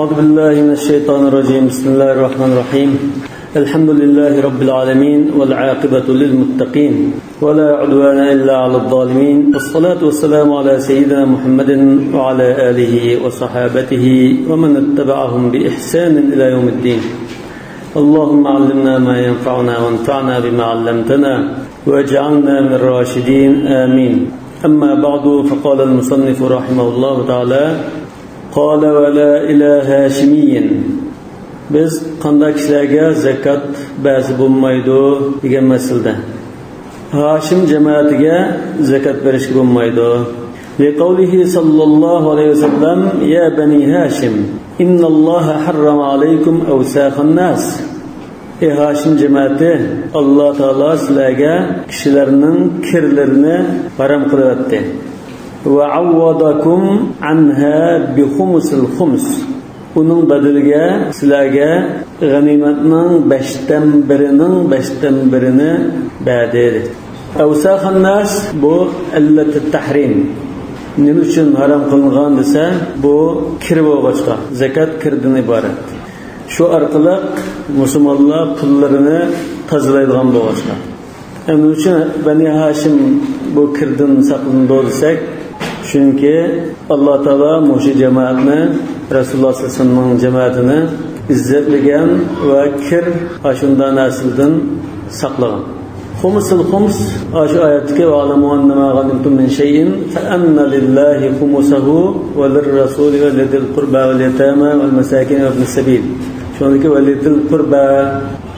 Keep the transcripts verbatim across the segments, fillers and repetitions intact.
أعوذ بالله من الشيطان الرجيم. بسم الله الرحمن الرحيم. الحمد لله رب العالمين، والعاقبة للمتقين، ولا عدوان إلا على الظالمين، والصلاة والسلام على سيدنا محمد وعلى آله وصحابته ومن اتبعهم بإحسان إلى يوم الدين. اللهم علمنا ما ينفعنا وانفعنا بما علمتنا واجعلنا من الراشدين. آمين. أما بعد، فقال المصنف رحمه الله تعالى: قال ولا إلى هاشمي. بىز قانداق كىشىلەرگە زاكات بەرسە بولمايدۇ دېگەن مەسىلىدە، ھاشىم جەمەتىگە زاكات بېرىشكە بولمايدۇ. لقوله صلى الله عليه وسلم: يا بني هاشم، إن الله حرم عليكم أوساخ الناس. ئەي ھاشىم جەمەتى، ئاللا تائالا سىلەرگە كىشىلەرنىڭ كىرلىرىنى ھارام قىلىۋەتتى. وعوضكم عنها بخمس الخمس. ئۇنىڭ بەدىلىگە سىلەرگە غەنىيمەتنىڭ بەشتىن بىرىنىڭ بەشتىن بىرىنى بەردى. ئەۋساخەنناس، بۇ ئىللەتۇت تەھرىم. نېمە ئۈچۈن ھارام قىلىنغان دېسە، بۇ كىر بولغاچقا، زاكات كىردىن ئىبارەت. شۇ ئارقىلىق مۇسۇلمانلار پۇللىرىنى تازىلايدىغان بولغاچقا. ئەمدى نېمە ئۈچۈن بەنى ھاشىم بۇ كىردىن ساقلىنىدۇ دېسەك، چۈنكى ئاللا تائالا مۇشۇ جامائەتنى رەسۇلۇللا سەللەللاھۇ ئەلەيھى ۋەسەللەمنىڭ جامائىتىنى ئىززەتلىگەن ۋە كىر، ئاشۇنداق نەرسىلەردىن ساقلىغان. خۇمسۇل خۇمس، ئاشۇ ئايەتتىكى: واعلموا أنما غنمتم من شيء فأن لله خمسه وللرسول ولذي القربى واليتامى والمساكين وابن السبيل. شۇنىڭدىكى ولذي القربى،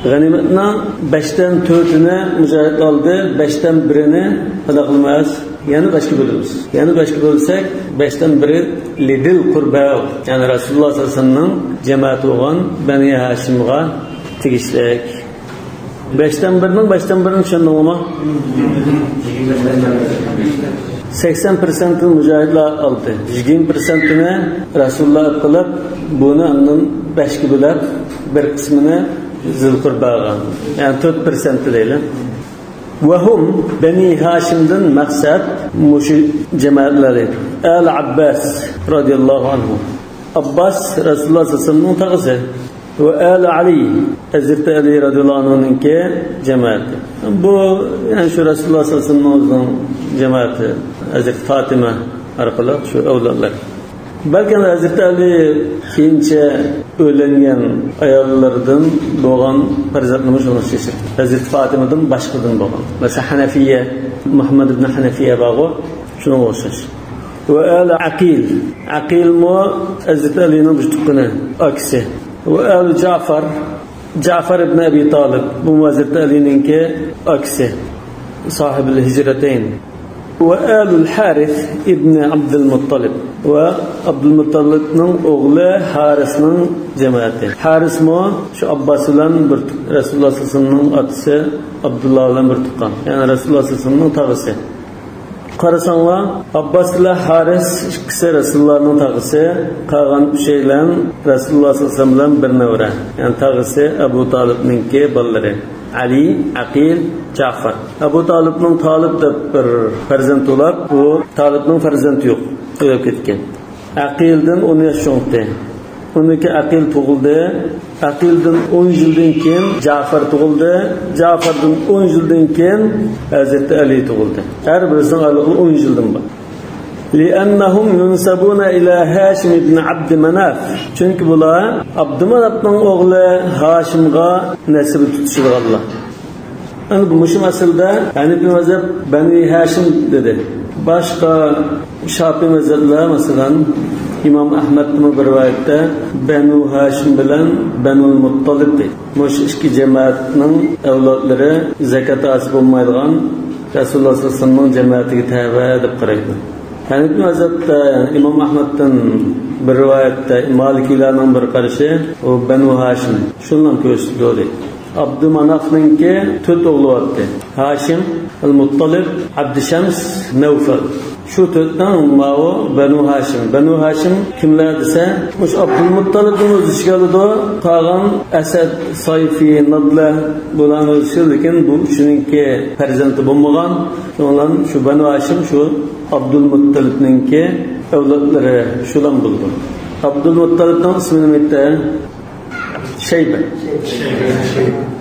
غەنىيمەتنىڭ بەشتىن تۆتىنى مۇجاھىدلار ئالدى، بەشتىن بىرىنى قانداق قىلىمىز؟ يەنە بەشكە بۆلىمىز. يەنە بەشكە بۆلسەك، بەشتىن بىرى لىزىل قۇربا، يەنى رەسۇلۇللا سەللەللاھۇ ئەلەيھى ۋەسەللەمنىڭ جامائىتى بولغان بەنى ھاشىمغا تېگىشلىك. بەشتىن بىرىنىڭ بەشتىن بىرىنى چۈشەندىڭىزمۇ؟ سەكسەن پىرسەنتىنى مۇجاھىدلار ئالدى. يىگىرمە پىرسەنتىنى رەسۇلۇللا ئېلىپ قېلىپ، بۇنى ئاندىن بەشكە بۆلۈپ، بىر قىسمىنى زىل قۇرباغا، يەنى تۆت پىرسەنت دەيلى. ۋەھۇم، بەنى ھاشىمدىن مەقسەت مۇشۇ جامائەتلەر ئىدى. ئال ئابباس رازىياللاھۇ ئەنھۇ. ئابباس رەسۇلۇللا سەللەللاھۇ ئەلەيھى ۋەسەللەمنىڭ تاغىسى. ۋە ئال ئەلى، ھەزرىتى ئەلى رازىياللاھۇ ئەنھۇنىڭكى جامائىتى. بۇ، يەنى شۇ رەسۇلۇللا سەللەللاھۇ ئەلەيھى ۋەسەللەمنىڭ ئۆزىنىڭ جامائىتى، ھەزرىتى فاتىمە ئارقىلىق شۇ ئەۋلادلار. بەلكىم ھەزرىتى ئەلى كېيىنچە ئۆيلەنگەن ئاياللىرىدىن بولغان پەرزەنتلىرىمۇ شۇنىڭغا ئوخشايدۇ. ھەزرىتى فاتىمىدىن باشقىدىن بولغان. مەسىلەن، ھەنەفىيە، مۇھەممەد ئىبن ھەنەفىيە بارغۇ، شۇنىڭغا ئوخشاش. ۋە ئال ئەقىل. ئەقىلمۇ ھەزرىتى ئەلىنىڭ بىر تۇغقىنى، ئاكىسى. ۋە ئال جەفەر، جەفەر ئىبن ئەبى تالىب، بۇمۇ ھەزرىتى ئەلىنىڭكى ئاكىسى، ساھىبىل ھىجرەتەين. ۋە ئالۇل ھارىس ئىبن ئابدۇل مۇتتالىب، ۋە ئابدۇل مۇتتالىبنىڭ ئوغلى ھارىسنىڭ جەمائىتى. ھارىسمۇ شۇ ئابباس بىلەن بىر، رەسۇلۇللا سەللەللاھۇ ئەلەيھى ۋەسەللەمنىڭ ئاتىسى ئابدۇللا بىلەن بىر تۇغقان، يەنى رەسۇلۇللا سەللەللاھۇ ئەلەيھى ۋەسەللەمنىڭ تاغىسى. قارىساڭلار، ئابباس بىلەن ھارىس ئىككىسى رەسۇلۇللانىڭ تاغىسى، قالغان ئۈچەيلەن رەسۇلۇللا سەللەللاھۇ ئەلەيھى ۋەسەللەم بىلەن بىر نەۋرە. يەنى تاغىسى ئەبۇ تالىپنىڭكى بالىلىرى، ئەلى، ئەقىل، جەفەر. ئەبۇ تالىپنىڭ تالىپ دەپ بىر پەرزەنتى بولۇپ، بۇ تالىپنىڭ پەرزەنتى يوق، ئۆلۈپ كەتكەن. ئەقىلدىن ئون ياش چوڭتى. ئۇنىڭكى ئەقىل تۇغۇلدى. ئەقىلدىن ئون يىلدىن كېيىن جەفەر تۇغۇلدى. جەفەردىن ئون يىلدىن كېيىن ھەزرىتى ئەلى تۇغۇلدى. ھەر بىرسىنىڭ ئارىلىقى ئون يىلدىن بار. لأنهم ينسبون إلى هاشم بن عبد مناف. چۈنكى بۇلار ئابدۇماناپنىڭ ئوغلى ھاشىمغا نەسىبە تۇتۇشىدىغانلار. ئەمدى مۇشۇ مەسىلىدە ھەنىپىي مەزھەپ بەنى ھاشىم دېدى. باشقا شاپىي مەزھەپلەر، مەسىلەن، ئىمام ئەھمەدتىنمۇ بىر رىۋايەتتە بەنۇ ھاشىم بىلەن بەنۇل مۇتتالىب دەيدۇ. مۇشۇ ئىككى جەمەتنىڭ ئەۋلادلىرى زەكات ھاسىل بولمايدىغان، رەسۇلۇللا سەللەللاھۇ ئەلەيھى ۋەسەللەمنىڭ جەمەتىگە تەۋە دەپ قارايدۇ. ھەنىپىي مەزھەپتە، يەنى ئىمام ئەھمەدتىن بىر رىۋايەتتە، مالىكىيلارنىڭ بىر قارىشى، ئۇ بەنۇ ھاشىم شۇنىڭ كۆرسىتىدۇ دەيدۇ. ئابدۇمانافنىڭكى تۆت ئوغلى بارتتى. ھاشىم، ئەل مۇتتالىب، ئابدۇشەمس، نەۋفەل. شۇ تۆتنىڭ ماۋۇ بەنۇ ھاشىم. بەنۇ ھاشىم كىملەر دېسە، مۇشۇ ئابدۇلمۇتتالىبنىڭ ئۆز ئىچىگە ئالىدۇ. قالغان ئەسەد، سايفى، نادلە، بۇلارنىڭ ئۆز ئىچىگە، لېكىن بۇ ئۈچىنىڭكى پەرزەنتى بولمىغان. شۇنىڭ بىلەن شۇ بەنۇ ھاشىم شۇ ئابدۇلمۇتتەلىپنىڭكى ئەۋلادلىرى شۇلام بولىدۇ. ئابدۇلمۇتتەلىپنىڭ ئىسمى نېمە ئىدى؟ شەيبە.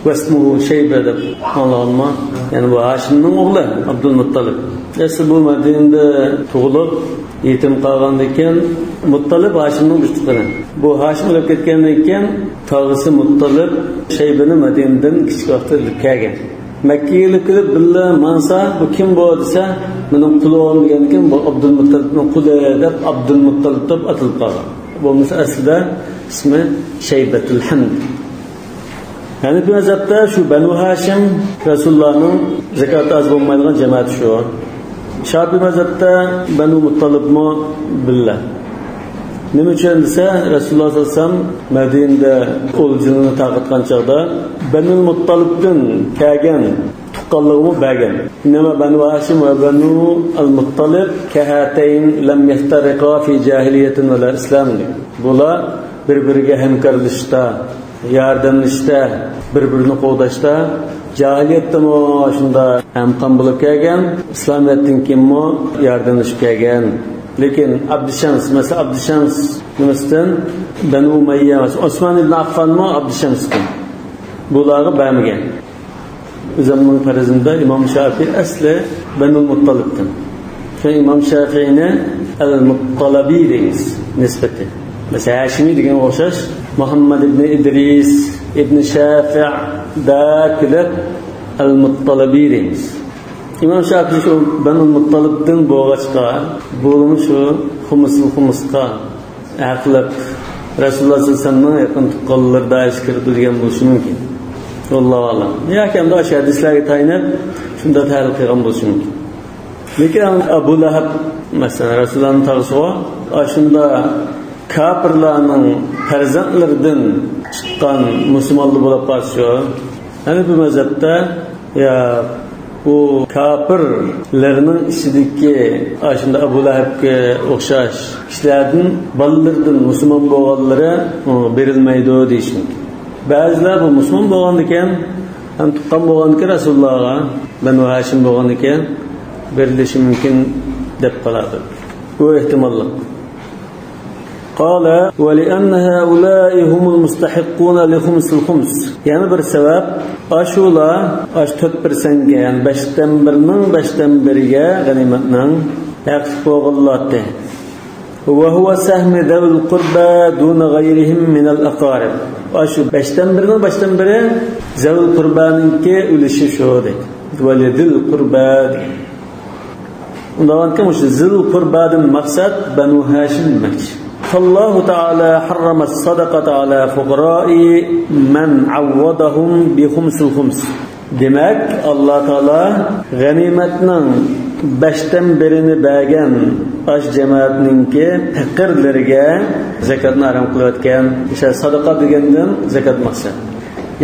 ۋەسمۇھۇ شەيبە دەپ ئاڭلىغانما؟ يەنى بۇ ھاشىمنىڭ ئوغلى ئابدۇلمۇتتەلىپ. ئەسلى بۇ مەدىنىدە تۇغۇلۇپ، يېتىم قالغاندىن كېيىن، مۇتتەلىپ ھاشىمنىڭ بىر تۇغقىنى. بۇ ھاشىم ئۆلۈپ كەتكەندىن كېيىن، تاغىسى مۇتتەلىپ شەيبىنى مەدىنىدىن كىچىك ۋاقتىدا ئېلىپ كەلگەن. مەككىگە ئېلىپ كېلىپ، بىللە مانسا، بۇ كىم بۇ دېسە، مېنىڭ قۇلۇم دېگەندىن كېيىن، بۇ ئابدۇلمۇتتەلىپنىڭ قۇلى دەپ، ئابدۇلمۇتتەلىپ دەپ ئاتىلىپ قالغان. بولمىسا ئەسلىدە ئىسمى شەيبەتۇل ھەمد. ھەنىفىي مەزھەپتە شۇ بەنۇ ھاشىم رەسۇلۇللانىڭ زاكاتى ئاز بولمايدىغان جامائەت شۇ. شاپىي مەزھەپتە بەنۇ مۇتتەلىپمۇ بىللە. نېمە ئۈچۈن دېسە، رەسۇلۇللا سەللەللاھۇ ئەلەيھى ۋەسەللەم مەدىنىدە ئولجىنىنى تارقاتقان چاغدا بەنۇ مۇتتەلىپتىن كەلگەن تۇغقانلىرىمۇ بەرگەن. إنما بنو هاشم وبنو المطلب كهاتين لم يفترقا في جاهلية ولا إسلام دېگەن. بۇلار بىر-بىرىگە ھەمكارلىشىشتا، ياردەملىشىشتە، بىر-بىرىنى قوغداشتا، جاھىلىيەتتىمۇ شۇنداق ھەمقان بولۇپ كەلگەن، ئىسلامىيەتتىن كېيىنمۇ ياردەملىشىپ كەلگەن. لېكىن ئابدۇشەمس، مەسىلەن، ئابدۇشەمس نېمىسىدىن؟ بەنۇ ئۇمەييە، مەسىلەن، ئوسمان ئىبن ئاففانمۇ ئابدۇشەمستىن. بۇلارغا بەرمىگەن. ئۆزۈمنىڭ پەرىزىمدە ئىمام شافىي ئەسلى بەنۇ مۇتتەلىپتىن. شۇڭا ئىمام شافىينى ئەل مۇتتەلىبى دەيمىز، نىسبىتى. مەسىلەن، ھاشىمىي دېگەنگە ئوخشاش، مۇھەممەد ئىبنى ئىدرىس، ئىبنى شافىئ دەپ كېلىپ، ئەل مۇتتەلىبى دەيمىز. ئىمام شافىي شۇ بەنۇ مۇتتەلىپتىن بولغاچقا، بۇمۇ شۇ خۇمسۇل خۇمسقا ھەقلىق، رەسۇلۇللا سەللەللاھۇ ئەلەيھى ۋەسەللەمنىڭ يېقىن تۇغقانلىرى دائىرىسىگە كىرىدۇ دېگەن بولۇشى مۇمكىن. ۋاللاھۇ ئەئلەم. ياكى ئەمدى ئاشۇ ھەدىسلەرگە تايىنىپ شۇنداق تەھلىل قىلغان بولۇشى مۇمكىن. لېكىن ئەبۇ لەھەب، مەسىلەن، رەسۇلۇللانىڭ تاغىسىغۇ، ئاشۇنداق كاپىرلارنىڭ پەرزەنتلىرىدىن چىققان مۇسۇلمانلار بولۇپ قالسىچۇ؟ ھەنىفىي مەزھەپتە يا بۇ كاپىرلىرىنىڭ ئىچىدىكى ئاشۇنداق ئەبۇ لەھەبكە ئوخشاش كىشىلەردىن بالىلىرىدىن مۇسۇلمان بولغانلىرى، ئۇ، بېرىلمەيدۇ دېيىشى مۇمكىن. بەزىلەر بۇ مۇسۇلمان بولغاندىكىن ھەم تۇغقان بولغاندىكىن رەسۇلۇللاغا، بەنۇ ھاشىم بولغاندىكىن بېرىلىشى مۇمكىن دەپ قالىدۇ. بۇ ئېھتىماللىق. قال: ولأن هؤلاء هم المستحقون لخمس الخمس. يەنە بىر سەۋەب، ئاشۇلار، ئاشۇ تۆت پىرسەنتكە، يەنى بەشتىن بىرنىڭ بەشتىن بىرىگە غەنىيمەتنىڭ ھەقلىق بولغانلاردى. وهو سهم ذوي القربى دون غيرهم من الأقارب. ئاشۇ بەشتىن بىرنىڭ بەشتىن بىرى زەۋۇل قۇربانىڭكى ئۈلۈشى شۇ دەيدۇ. ولذي القربى دېگەن. ئۇنداقكەن، مۇشۇ زىل قۇربادىن مەقسەت بەنۇ ھاشىم دېمەكچى. فالله تعالى حرم الصدقة على فقراء من عوضهم بخمس الخمس. دېمەك، ئاللا تائالا غەنىيمەتنىڭ بەشتىن بىرىنى بەرگەن ئاش جامائەتنىڭكى پەقىرلىرىگە زاكاتنى ھارام قىلىۋەتكەن. ئىشە ساداقا دېگەندىن زاكات مەقسەت.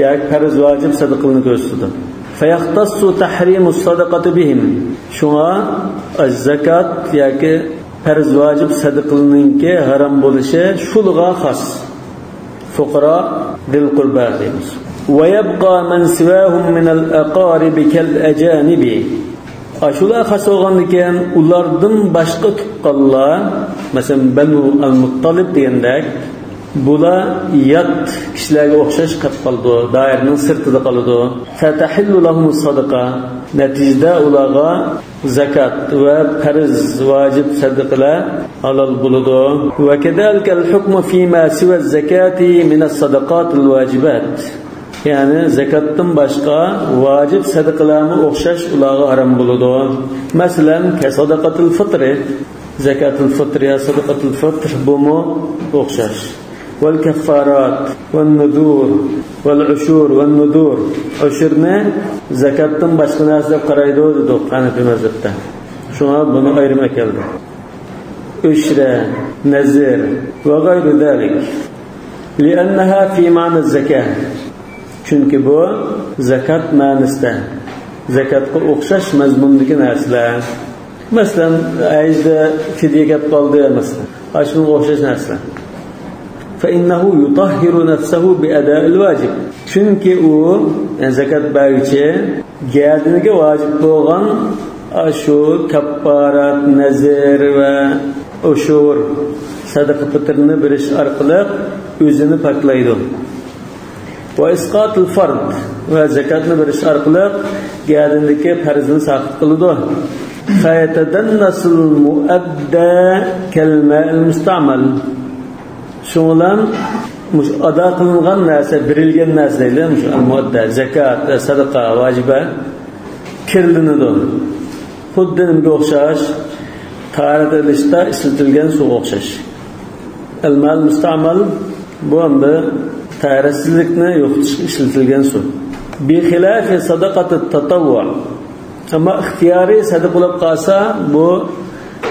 ياكى پەرز ۋاجىپ سادىقىلىرىنى كۆرسىتىدۇ. فيختص تحريم الصدقة بهم. شۇڭا زاكات ياكى پەرز ۋاجىپ سەدىقىلىرىنىڭكى ھارام بولۇشى شۇلىغا خاس. فقراء، ذي القربى دەيمىز. ويبقى من سواهم من الأقارب كالأجانب. ئاشۇلار خاس بولغاندىكىن، ئۇلاردىن باشقا تۇغقانلار، مەسىلەن، بەنۇ ئەل مۇتتەلىب دېگەندەك، بۇلار يات كىشىلەرگە ئوخشاش قېلىپ قالىدۇ، دائىرىنىڭ سىرتىدا قالىدۇ. فتحل لهم الصدقة. نەتىجىدە ئۇلارغا زاكات ۋە پەرز ۋاجىپ سەدىقىلەر ھالال بولىدۇ. وكذلك الحكم فيما سوى الزكاة من الصدقات الواجبات. يەنى زاكاتتىن باشقا ۋاجىپ سەدىقىلەرمۇ ئوخشاش ئۇلارغا ھارام بولىدۇ. مەسىلەن، كصدقة الفطر، زاكاتۇل فىتر يا سەدىقەتۇل فىتر، بۇمۇ ئوخشاش. والكفارات والنذور والعشور والنذور. ئۆشۈرنى زاكاتتىن باشقا نەرسە دەپ قارايدۇ دېدۇق ھەنەفىي مەزھەپتە. شۇڭا بۇنى ئايرىم ئەكەلدى. ئۆشرە، نەزىر ۋە غەيرۇ زالىك. لأنها في معنى الزكاة. چۈنكى بۇ زاكات مەنىسىدە، زاكاتقا ئوخشاش مەزمۇندىكى نەرسىلەر. مەسىلەن، ھەجدە فىدىيە كەپ قالدى، مەسىلەن. ئاشۇنىڭغا ئوخشاش نەرسىلەر. فإنه يطهر نفسه بأداء الواجب. چۈنكى ئۇ، يەنى زاكات بەرگۈچى، گەدىنىگە ۋاجىپ بولغان ئاشۇ كەففارات، نەزىر ۋە ئۇشۇر، سەدىقە پىتىرنى بېرىش ئارقىلىق ئۆزىنى پاكلايدۇ. ۋە ئىسقاتىل فەرد، ۋە زاكاتنى بېرىش ئارقىلىق گەدىنىدىكى پەرزنى ساقىت قىلىدۇ. فيتدنس المؤدى كالماء المستعمل. شۇنىڭ بىلەن مۇشۇ ئادا قىلىنغان نەرسە، بېرىلگەن نەرسە دەيلى، مۇشۇ ئەل مۇئەددە، زاكات، سەدىقە، ۋاجىبە كىرلىنىدۇ. خۇددى نېمىگە ئوخشاش؟ تاھارەت ئېلىشتا ئىشلىتىلگەن سۇغا ئوخشاش. ئەل مائۇل مۇستەئمەل، بۇ ئەمدى تاھارەتسىزلىكنى يوقىتىشقا ئىشلىتىلگەن سۇ. بىخىلاف سەدىقەتىت تەتەۋۋۇ. ئەمما ئىختىيارىي سەدىقە بولۇپ قالسا، بۇ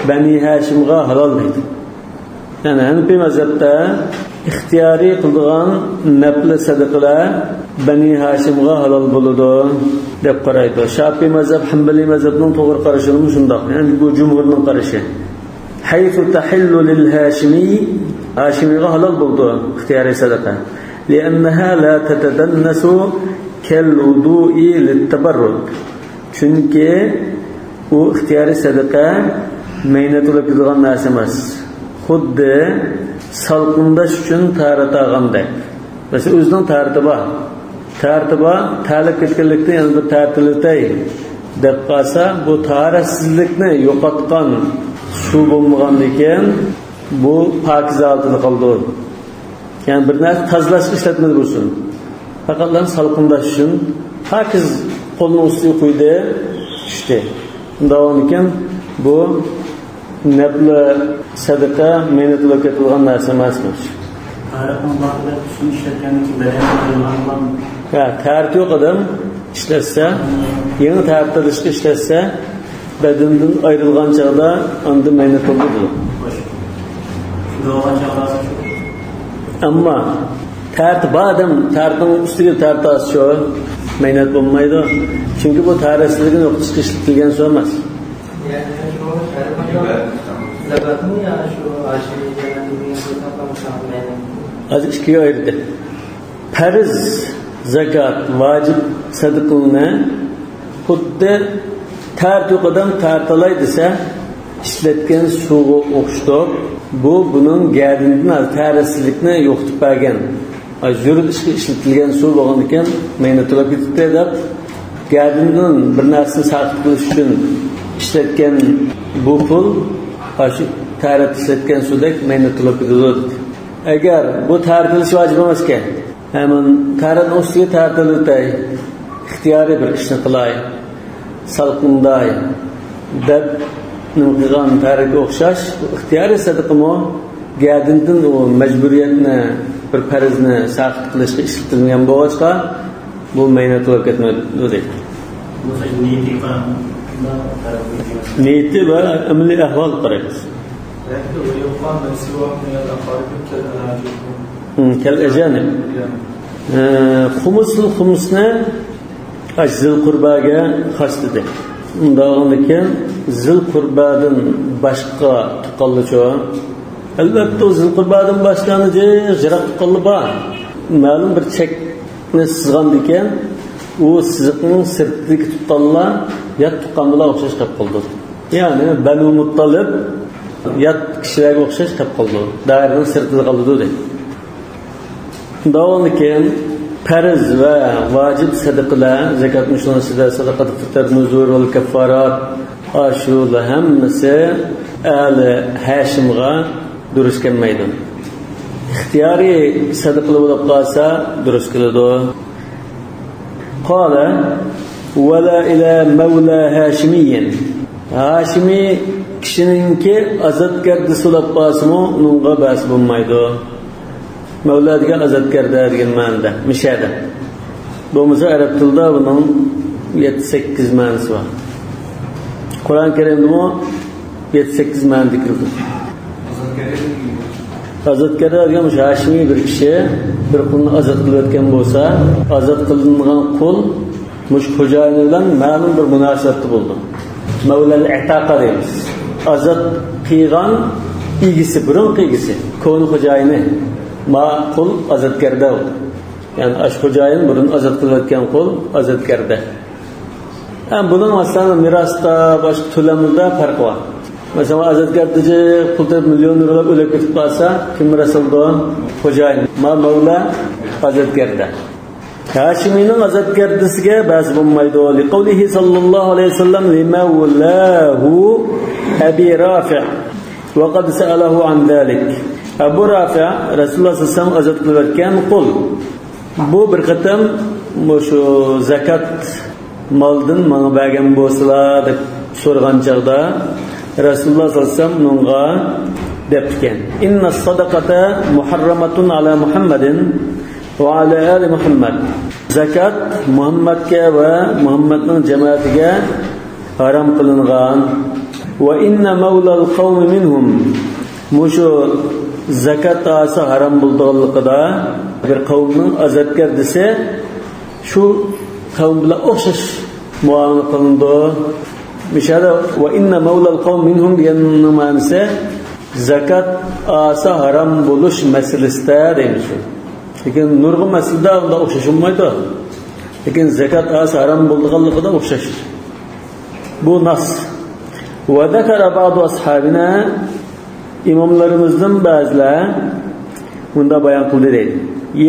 بەنى ھاشىمغا ھالال دەيدۇ. يەنى ھەنىپىي مەزھەپتە ئىختىيارىي قىلىدىغان نەپلى سەدىقىلەر بەنى ھاشىمغا ھالال بولىدۇ دەپ قارايدۇ. شاپىئىي مەزھەپ، ھەنبەلىي مەزھەپنىڭ توغرا قارىشىمۇ شۇنداق. يەنى بۇ جۇمھۇرنىڭ قارىشى. حيث تحل للهاشمي، ھاشىمىيغا ھالال بولىدۇ ئىختىيارىي سەدىقە. لأنها لا تتدنس كالوضوء للتبرد. چۈنكى ئۇ ئىختىيارىي سەدىقە مەينەت بولۇپ كېتىدىغان نەرسە ئەمەس. خۇددى سالقىنداش ئۈچۈن تاھارەت ئالغاندەك. مەسىلەن، ئۆزىنىڭ تاھارىتى بار. تاھارىتى بار، تەرلەپ كەتكەنلىكتىن يەنە بىر تاھارەت ئېلىۋېتەي دەپ قالسا، بۇ تاھارەتسىزلىكنى يوقاتقان سۇ بولمىغاندىكىن، بۇ پاكىز ھالىتىدە قالىدۇ. يەنى بىر نەرسە تازىلاشقا ئىشلەتمىدى بۇ سۇنى. پەقەتلا سالقىنداش ئۈچۈن پاكىز قولنىڭ ئۈستىگە قۇيدى، چۈشتى. شۇنداق بولغاندىكىن بۇ نەپلى سەدىقە مەينەت بولۇپ كېتىدىغان نەرسە ئەمەس. تاھارەتنىڭ ۋاقتىدا سۇنى ئىشلەتكەندىن كېيىن بەدەندىن ئايرىلغان. ھە، تاھارىتى يوق ئادەم ئىشلەتسە، يېڭى تاھارەت ئېلىشقا ئىشلەتسە، بەدىنىدىن ئايرىلغان چاغدا ئاندىن مەينەت بولىدۇ. ئەمما تاھارىتى بار ئادەم تاھارىتىنىڭ ئۈستىگە تاھارەت ئالسا شۇ مەينەت بولمايدۇ. چۈنكى بۇ تاھارەتسىزلىكنى يوقىتىشقا ئىشلىتىلگەن سۇ ئەمەس. ھازىر ئىككىگە ئايرىدى. پەرز زاكات، ۋاجىپ سەدىقىلەرنى خۇددى تاھارىتى يوق ئادەم تاھارەت ئالاي دېسە، ئىشلەتكەن سۇغا ئوخشىتىپ، بۇ بۇنىڭ گەدىنىدىن تاھارەتسىزلىكنى يوقىتىپ بەرگەن. ئاي، زۆرۈر ئىشقا ئىشلىتىلگەن سۇ بولغاندىكىن، مەينەت بولۇپ كېتىپتۇ دەپ، گەدىنىدىن بىر نەرسىنى ساقىت قىلىش ئۈچۈن ئىشلەتكەن بۇ پۇل، ئاشۇ تاھارەت ئىشلەتكەن سۇدەك مەينەت بولۇپ كېتىدۇ دېدى. ئەگەر بۇ تاھارەت قىلىش ۋاجىپ ئەمەسكەن، ھەمەن تاھارەتنىڭ ئۈستىگە تاھارەت ئېلىۋېتەي، ئىختىيارىي بىر ئىشنى قىلاي، سالقىنداي دەپ نېمە قىلغان تاھارەتكە ئوخشاش، بۇ ئىختىيارىي سەدىقىمۇ گەدىنىدىن ئۇ مەجبۇرىيەتنى، بىر پەرزنى ساقىت قىلىشقا ئىشلىتىلگەن بولغاچقا، بۇ مەينەت بولۇپ كەتمەيدۇ دەيدۇ. بولسا نىيىتىگە قاراپ، نىيىتى ۋە ئەمەلىي ئەھۋالغا قارايمىز. ھىم، كەل ئەجانىب. ئە، خۇمۇسۇل خۇمۇسنى ئاش زىل قۇرباگە خاس دېدى. ئۇنداق بولغاندىكىن زىل قۇربادىن باشقا تۇغقانلىچۇ؟ ئەلۋەتتە، ئۇ زىل قۇربادىن باشقا جىق يىراق تۇغقانلار بار. مەلۇم بىر چەكنى سىزغاندىكىن، ئۇ سىزىقنىڭ سىرتىدىكى تۇغقانلار يات تۇغقان بىلەن ئوخشاش قېلىپ قالىدۇ. يەنى بەنۇ مۇتتالىب يات كىشىلەرگە ئوخشاش قېلىپ قالىدۇ. دائىرىنىڭ سىرتىدا قالىدۇ دەيدۇ. داۋاملىكىن پەرز ۋە ۋاجىپ سەدىقىلەر، زاكات مۇشۇنىڭ ئىچىدە سەدىقەتۇل فىتىر، نۇزۇر ۋە كەففارات، ئاشۇلار ھەممىسى ئەلى ھاشىمغا دۇرۇس كەلمەيدۇ. ئىختىيارىي سەدىقىلەر بولۇپ قالسا دۇرۇس كېلىدۇ. قال، ولا إلى مولى هاشمي. ھاشىمىي كىشىنىڭكى ئازادگەردىسى بولۇپ قالسىمۇ، ئۇنىڭغا بەس بولمايدۇ. مەۋلا دېگەن ئازادگەردە دېگەن مەنىدە، مىشەدە. بولمىسا ئەرەب تىلىدا بۇنىڭ يەتتە سەككىز مەنىسى بار. قۇرئان كەرىمدىمۇ يەتتە سەككىز مەنىدە كىرىدۇ. ئازادگەردە دېگەن مۇشۇ ھاشىمىي بىر كىشى بىر قۇلنى ئازاد قىلىۋەتكەن بولسا، ئازاد قىلىنغان قۇل مۇشۇ خوجايىنى بىلەن مەلۇم بىر مۇناسىۋەتتە بولىدۇ. مەۋلەل ئەتاقە دەيمىز. ئازاد قىلغان ئىگىسى، بۇرۇنقى ئىگىسى، كونا خوجايىنى. ما قۇل ئازادگەردە بولىدۇ. يەنى ئاشۇ خوجايىن بۇرۇن ئازاد قىلىۋەتكەن قۇل ئازادگەردە. ھەم بۇنىڭ، مەسىلەن، مىراستا، باشقا تۆلەملەردە پەرقى بار. مەسىلەن، ئازادگەردىچى پۇل تېپىپ مىليونېرلاپ ئۆلۈپ كېتىپ قالسا، كىم بېرىسىلىدۇ؟ خوجايىن. ما مەۋلا ئازادگەردە. ھاشىمىينىڭ ئازادگەردىسىگە بەرسە بولمايدۇ. لقوله صلى الله عليه وسلم لمولاه أبي رافع وقد سأله عن ذلك. ئەبۇ رافىئ رەسۇلۇللاھ سەللەللاھۇ ئەلەيھى ۋەسەللەمگە ئازاد قىلىۋەتكەن قۇل. بۇ بىر قېتىم مۇشۇ زاكات مالدىن ماڭا بەرگەن بولسىلا دەپ سورىغان چاغدا، رەسۇلۇللاھ سەللەللاھۇ ئەلەيھى ۋەسەللەم ئۇنىڭغا دەپتىكەن: إن الصدقة محرمة على محمد وعلى آل محمد. زاكات مۇھەممەدكە ۋە مۇھەممەدنىڭ جامائىتىگە ھارام قىلىنغان. وإن مولى القوم منهم. مۇشۇ زاكات ئالسا ھارام بولىدىغانلىقىدا، بىر قەۋمنىڭ ئازادگەردىسى شۇ قەۋم بىلەن ئوخشاش مۇئامىلە قىلىنىدۇ. مۇشۇ يەردە وإن مولى القوم منهم دېگەننىڭ مەنىسى زاكات ئالسا ھارام بولۇش مەسىلىسىدە دەيمىز. لېكىن نۇرغۇن مەسىلىدە ئۇنداق ئوخشاش بولمايدۇ. لېكىن زاكات ئالسا ھارام بولىدىغانلىقىدا ئوخشاش. بۇ ناس. وذكر بعض أصحابنا، ئىماملىرىمىزدىن بەزىلەر مۇنداق بايان قىلدى دەيدۇ: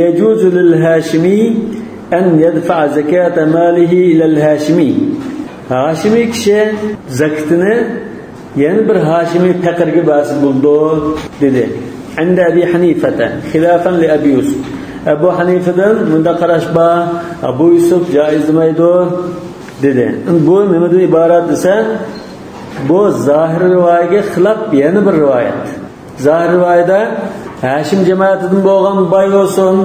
يجوز للهاشمي أن يدفع زكاة ماله إلى الهاشمي. ھاشىمىي كىشى زاكىتىنى يەنە بىر ھاشىمىي پەقىرگە بەرسە بولىدۇ، دېدى. عند أبي حنيفة خلافا لأبي يوسف. ئەبۇ ھەنىفىدىن مۇنداق قاراش بار، ئەبۇ يۈسۈپ جائىز دېمەيدۇ، دېدى. بۇ نېمىدىن ئىبارەت دېسە، بۇ زاھىر رىۋايەتكە خىلاپ يەنە بىر رىۋايەت. زاھىر رىۋايەتتە ھاشىم جامائىتىدىن بولغان باي بولسۇن،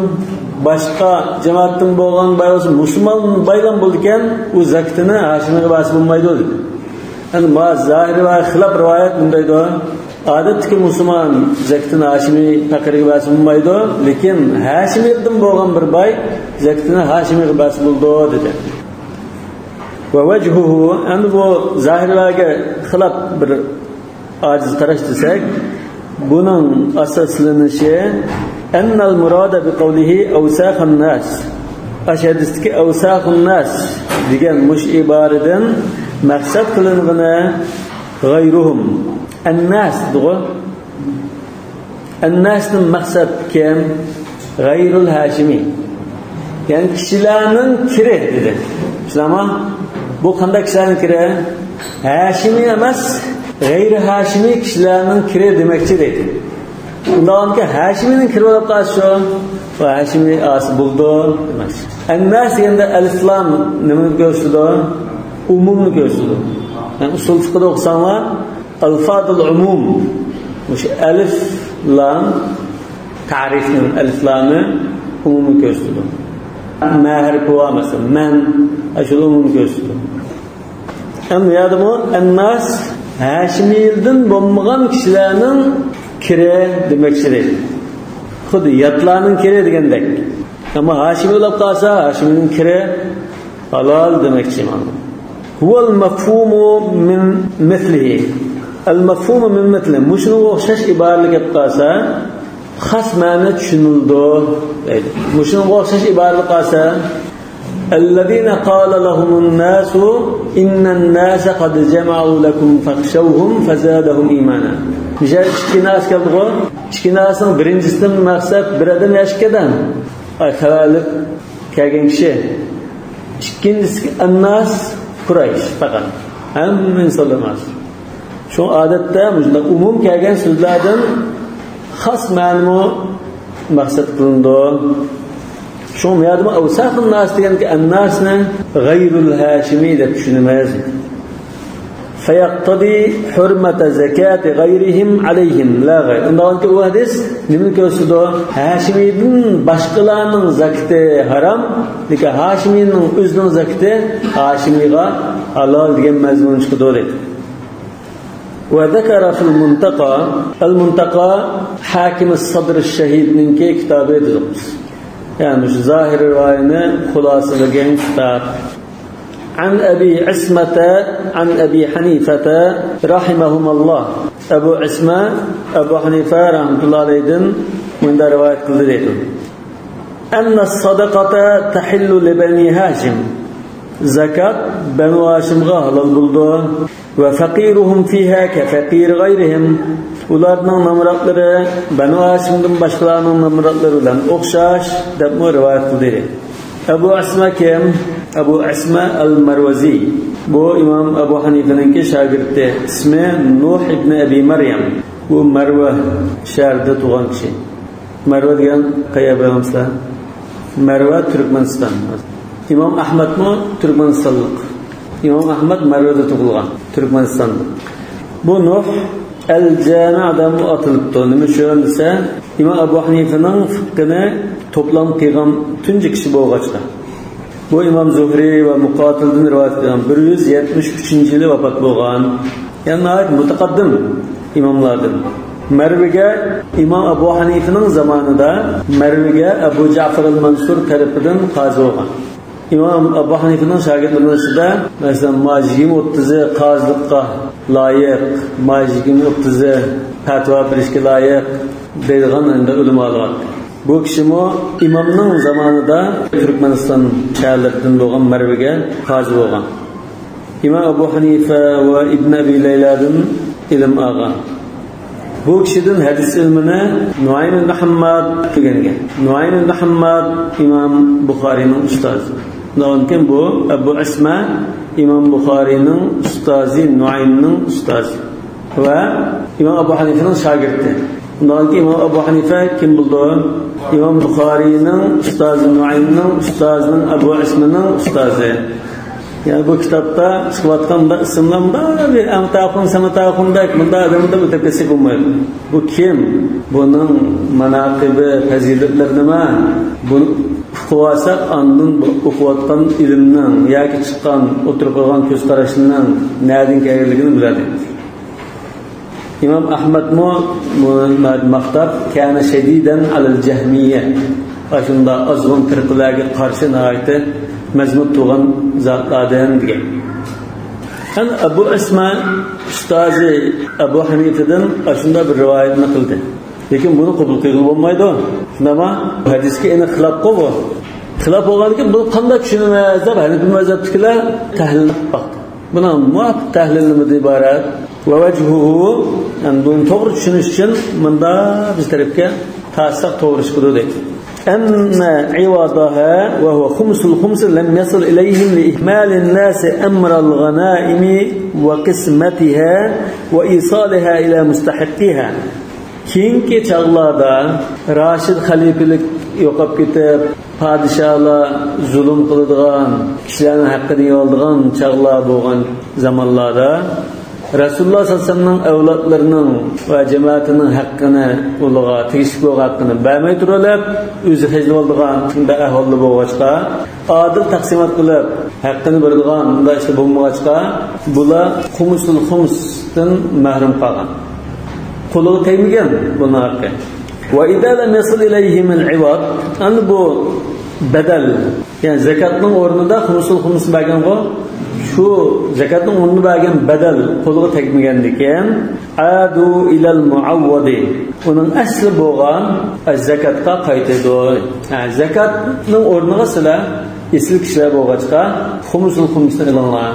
باشقا جامائەتتىن بولغان باي بولسۇن، مۇسۇلمان بايلام بولىدىكەن، ئۇ زاكىتىنى ھاشىمىيغا بەرسە بولمايدۇ، دېدى. ئەمدى ما زاھىر رىۋايەتكە خىلاپ رىۋايەت مۇندايدۇ: ئادەتتىكى مۇسۇلمان زاكىتىنى ھاشىمىي پەقىرگە بەرسە بولمايدۇ، لېكىن ھاشىمىيلىدىن بولغان بىر باي زاكىتىنى ھاشىمىيغا بەرسە بولىدۇ، دېدى. ووجهه، ئەمدى بۇ زاھىر رىۋايەتكە خىلاپ بىر ئاجىز قاراش دېسەك، بۇنىڭ ئاساسلىنىشى أن المراد بقوله أوساخ الناس. ئاشۇ ھەدىستىكى أوساخ الناس دېگەن مۇشۇ ئىبارىدىن مەقسەت قىلىنغىنى غيرهم. ئەنناس دېدىغۇ. ئەنناستىن مەقسەت كىم؟ غەيرۇل ھاشىمىي. يەنى كىشىلەرنىڭ كىرى دېدى. چۈشىنەما؟ بۇ قانداق كىشىلەرنىڭ كىرى؟ ھاشىمىي ئەمەس، غەيرىي ھاشىمىي كىشىلەرنىڭ كىرى دېمەكچى دەيدۇ. ئۇنداقكى ھاشىمىينىڭ كىرى بولۇپ قالسا شۇ، بۇ ھاشىمىي ئالسا بولىدۇ دېمەكچى. ئەنناس دېگەندە ئەلىف لام نېمىنى كۆرسىتىدۇ؟ ئومۇمنى كۆرسىتىدۇ. يەنى ئۇسۇل فىقىدا ئوقۇساڭلار، ئەلفازۇل ئومۇم. مۇشۇ ئەلىف لام تەرىفنىڭ ئەلىف لامى ئومۇمنى كۆرسىتىدۇ. مە ھەرپى بار مەسىلەن، مەن، ئاشۇ ئومۇمنى كۆرسىتىدۇ. ئەمما يەردىمۇ ئەنناس ھاشىمىيلىدىن بولمىغان كىشىلەرنىڭ كىرى دېمەكچى دەيدۇ. خۇددى ياتلارنىڭ كىرى دېگەندەك. ئەمما ھاشىمىي بولۇپ قالسا، ھاشىمىينىڭ كىرى ھالال دېمەكچى مانا. هو المفهوم من مثله. المفهوم من مثله. مۇشۇنىڭغا ئوخشاش ئىبارىلەر كەپ قالسا، خاس مەنە چۈشىنىلىدۇ دەيدۇ. مۇشۇنىڭغا ئوخشاش ئىبارىلەر قالسا، الذين قال لهم الناس إن الناس قد جمعوا لكم فاخشوهم فزادهم إيمانا. مىسال ئىككى ناس كەلدىغۇ. ئىككى ناسنىڭ بىرىنچىسىدىن مەقسەت بىر ئادەم يا ئىككى ئادەم. ئاي، خەۋەر ئېلىپ كەلگەن كىشى. ئىككىنچىسى ئەنناس، قۇرەيش پەقەت. ھەممە ئىنسانلار ئەمەس. شۇ ئادەتتە مۇشۇنداق ئومۇم كەلگەن سۆزلەردىن خاس مەنىمۇ مەقسەت قىلىنىدۇ. شۇڭا بۇ يەردىمۇ ئەۋساخۇن ناس دېگەندىكى ئەنناسنى غەيرۇل ھاشىمىي دەپ چۈشىنىمىز. فيقتضي حرمة زكاة غيرهم عليهم لا غير. ئۇنداقكى ئۇ ھەدىس نېمىنى كۆرسىتىدۇ؟ ھاشىمىيدىن باشقىلارنىڭ زاكىتى ھارام، لېكىن ھاشىمىينىڭ ئۆزىنىڭ زاكىتى ھاشىمىيغا ھالال دېگەن مەزمۇن چىقىدۇ دەيدۇ. وذكر في المنتقى، ئەل مۇنتەقا ھاكىم سەدر شەھىدنىڭكى كىتابى دېدۇق بىز. يەنى مۇشۇ زاھىر رىۋايىنى خۇلاسىلىگەن كىتاب. عن أبي عصمة عن أبي حنيفة رحمهما الله. ئەبۇ ئىسمە، ئەبۇ ھەنىفە رەھمەتۇللا ئەلەيھىدىن مۇنداق رىۋايەت قىلدى دەيدۇ. أن الصدقة تحل لبني هاشم. زاكات بەنۇ ھاشىمغا ھالال بولىدۇ. وفقيرهم فيها كفقير غيرهم. ئۇلارنىڭ نامراتلىرى بەنۇ ھاشىمدىن باشقىلارنىڭ نامراتلىرى بىلەن ئوخشاش، دەپمۇ رىۋايەت قىلدى. ئەبۇ ئەسما كىم؟ ئەبۇ ئەسما ئەل مەرۋەزى. بۇ ئىمام ئەبۇ ھەنىفىنىڭكى شاگىرتى. ئىسمى نۇھ ئىبنى ئەبى مەريەم. بۇ مەرۋە شەھىرىدە تۇغان كىشى. مەرۋە دېگەن قەيەر، بىلەمسىلەر؟ مەرۋە تۈركمەنىستان. ئىمام ئەھمەدمۇ تۈركمەنىستانلىق. ئىمام ئەھمەد مەرۋەدە تۇغۇلغان، تۈركمەنىستاندا. بۇ نۇھ ئەل جامىئ دەپمۇ ئاتىلىپتۇ. نېمە ئۈچۈن دېسە، ئىمام ئەبۇ ھەنىفىنىڭ فىقھىنى توپلام قىلغان تۇنجى كىشى بولغاچقا. بۇ ئىمام زۇھرى ۋە مۇقاتىلدىن رىۋايەت قىلغان، بىر يۈز يەتمىش ئۈچىنچى يىلى ۋاپات بولغان. يەنى ناھايىتى مۇتەقەددىم ئىماملاردىن. مەرۋىگە ئىمام ئەبۇ ھەنىفىنىڭ زامانىدا مەرۋىگە ئەبۇ جەفەر ئەل مەنسۇر تەرىپىدىن قازى بولغان. ئىمام ئەبۇ ھەنىفىنىڭ شاگىرتلىرىنىڭ ئىچىدە، مەسىلەن، ماجىگىم ئوتتۇزى قازىلىققا لايىق، ماجىگىم ئوتتۇزى پەتىۋا بېرىشكە لايىق دەيدىغان ئەمدى ئۆلىمالار. بۇ كىشىمۇ ئىمامنىڭ زامانىدا تۈركمەنىستان شەھەرلىرىدىن بولغان مەرۋىگە قازى بولغان. ئىمام ئەبۇ ھەنىفە ۋە ئىبن ئەبى لەيلادىن ئىلىم ئالغان. بۇ كىشىدىن ھەدىس ئىلمىنى نۇئەيم ئىبن ھەمماد ئۆگەنگەن. نۇئەيم ئىبن ھەمماد ئىمام بۇخارىنىڭ ئۇستازى. ئۇنداقتىن كېيىن بۇ ئەبۇ ئەسما ئىمام بۇخارىنىڭ ئۇستازى، نۇئەيمنىڭ ئۇستازى ۋە ئىمام ئەبۇ ھەنىفىنىڭ شاگىرتى. ئۇنداقتىن كېيىن ئىمام ئەبۇ ھەنىفە كىم بولىدۇ؟ ئىمام بۇخارىنىڭ ئۇستازى، نۇئەيمنىڭ ئۇستازىنىڭ، ئەبۇ ئەسمىنىڭ ئۇستازى. يەنى بۇ كىتابتا چىقىۋاتقان مۇنداق ئىسىملار، مۇنداق بىر ئەمتاخۇن، سەمەتاخۇندەك مۇنداق ئادەم دەپ ئۆتۈپ كەتسەك بولمايدۇ. بۇ كىم؟ بۇنىڭ ماناقىبى، پەزىلەتلىرى نېمە؟ بۇنى ئۇقۇۋالساق، ئاندىن بۇ ئوقۇۋاتقان ئىلىمنىڭ ياكى چىققان، ئوتتۇرىغا قويغان كۆز قاراشنىڭ نەدىن كەلگەنلىكىنى بىلەلەيمىز. ئىمام ئەھمەدمۇ بۇنى ماختاپ، كان شديدا على الجهمية. ئاشۇنداق ئازغۇن پىرقىلەرگە قارشى ناھايىتى مەزمۇت تۇرغان زاتلاردىن دېگەن. ئەنە ئەبۇ ئەسما ئۇستازى ئەبۇ ھەنىفىدىن ئاشۇنداق بىر رىۋايەتنى قىلدى. لېكىن بۇنى قوبۇل قىلغىلى بولمايدۇ. شۇنداقمۇ؟ ھەدىسكە ئېنىق خىلاپقۇ بۇ. خىلاپ بولغاندىكىن بۇنى قانداق چۈشىنىمىز دەپ، ھەنىپى مەزھەپتىكىلەر تەھلىل قىلىپ باقتى. بۇنىڭ مۇۋاپىق تەھلىلى نېمىدىن ئىبارەت؟ ووجهه، يەنى بۇنى توغرا چۈشىنىش ئۈچۈن مۇنداق بىز تەرەپكە تارتساق توغرا چىقىدۇ دەيدۇ. أن عوضها وهو خمس الخمس لم يصل إليهم لإهمال الناس أمر الغنائم وقسمتها وإيصالها إلى مستحقيها. كېيىنكى چاغلاردا راشىد خەلىپىلىك يوقاپ كېتىپ، پادىشاھلار زۇلۇم قىلىدىغان، كىشىلەرنىڭ ھەققىنى يەۋالىدىغان چاغلار بولغان زامانلاردا رەسۇلۇللاھ سەللەللاھۇ ئەلەيھى ۋەسەللەمنىڭ ئەۋلادلىرىنىڭ ۋە جامائىتىنىڭ ھەققىنى، ئۇلارغا تېگىشلىك بولغان ھەققىنى بەرمەي تۇرۇۋېلىپ، ئۆزى خەجلىۋالىدىغان شۇنداق ئەھۋالدا بولغاچقا، ئادىل تەقسىمات قىلىپ، ھەققىنى بېرىدىغان مۇنداق ئىشلار بولمىغاچقا، بۇلار خۇمۇسۇل خۇمۇستىن مەھرۇم قالغان. قولىغا تەگمىگەن بۇنىڭ ھەققى. وإذا لم يصل إليهم العوض، ئەمدى بۇ بەدەل، يەنى زەكاتنىڭ ئورنىدا خۇمۇسۇل خۇمۇس بەرگەنغۇ، شۇ زەكاتنىڭ ئورنىدا بەرگەن بەدەل قولىغا تەگمىگەندىكىن، عادوا إلى المعوض، ئۇنىڭ ئەسلى بولغان زەكاتقا قايتىدۇ. ھە، زەكاتنىڭ ئورنىغا سىلەر ئېسىل كىشىلەر بولغاچقا، خۇمۇسۇل خۇمۇسنى ئېلىڭلار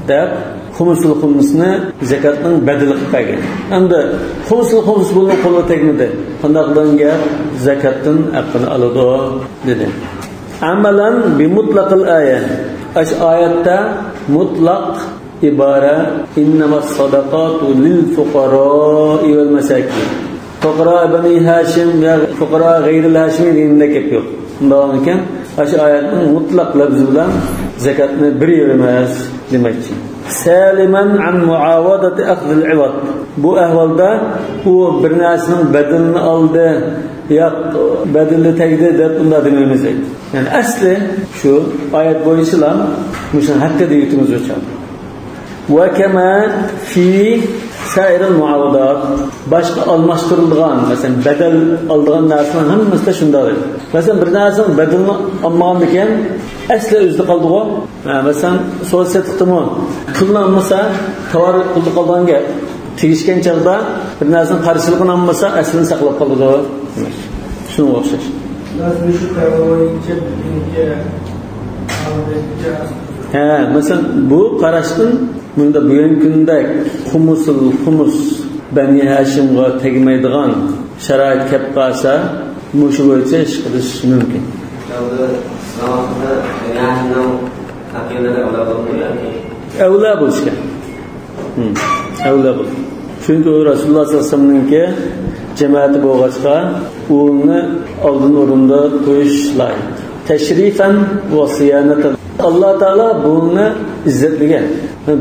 دەپ، خۇمۇسۇل خۇمۇسنى زەكاتنىڭ بەدىلى قىلىپ بەرگەن. ئەمدى خۇمۇسۇل خۇمۇس بۇنىڭ قولىغا تەگمىدى. قانداق قىلغان گەپ؟ زەكاتتىن ھەققىنى ئالىدۇ، دېدى. عملا بمطلق الآية. ئاشۇ ئايەتتە مۇتلەق ئىبارە، إنما الصدقات للفقراء والمساكين. فقراء بني هاشم ۋە فقراء غير الهاشمي دېگەندە گەپ يوق. شۇنداق ئىكەن، ئاشۇ ئايەتنىڭ مۇتلەق لەپزى بىلەن زەكاتنى بېرىۋېرىمىز دېمەكچى. سالما عن معاوضة أخذ العوض. بۇ ئەھۋالدا ئۇ بىر نەرسىنىڭ بەدىلىنى ئالدى، ياق، بەدىلى تەگدى دەپ ئۇنداق دېمەيمىز دەيدۇ. يەنى ئەسلى شۇ ئايەت بويىچىلا مۇشۇنىڭ ھەققىدە يۈرىكىمىز ئوچۇق. وكما في سائر المعاوضات، باشقا ئالماشتۇرۇلىدىغان، مەسىلەن، بەدەل ئالىدىغان نەرسىنىڭ ھەممىسىدە شۇنداق. مەسىلەن، بىر نەرسىنىڭ بەدىلىنى ئالمىغاندىكىن ئەسلى ئۆزىدە قالىدىغۇ. ھە، مەسىلەن، سودا سېتىقتىمۇ پۇلنى ئالمىسا، تاۋار پۇلدا قالىدىغان گەپ. تېگىشكەن چاغدا بىر نەرسىنىڭ قارشىلىقىنى ئالمىسا، ئەسلىنى ساقلاپ قالىدۇ. شۇنىڭغا ئوخشاش. بىز مۇشۇ تەۋە بويىچە بۈگۈنكى ھالدىكى ھە، مەسىلەن، بۇ قاراشتىن مۇندا بۈگۈنكى كۈندەك خۇمۇسۇل خۇمۇس بەنى ھاشىمغا تەگمەيدىغان شارائىت كەپ قالسا، مۇشۇ بويىچە ئىش قىلىش مۇمكىن. ئەۋلىيا بولۇشكەن. ھىم، ئەۋلىيا بول. چۈنكى ئۇ رەسۇلۇللاھ سەللەللاھۇ ئەلەيھى ۋەسەللەمنىڭكى جامائىتى بولغاچقا، ئۇنى ئالدىن ئورۇندا قويۇش لايىق. تەشرىفەن ۋە سىيانەتەن. ئاللاھ تائالا بۇنى ئىززەتلىگەن.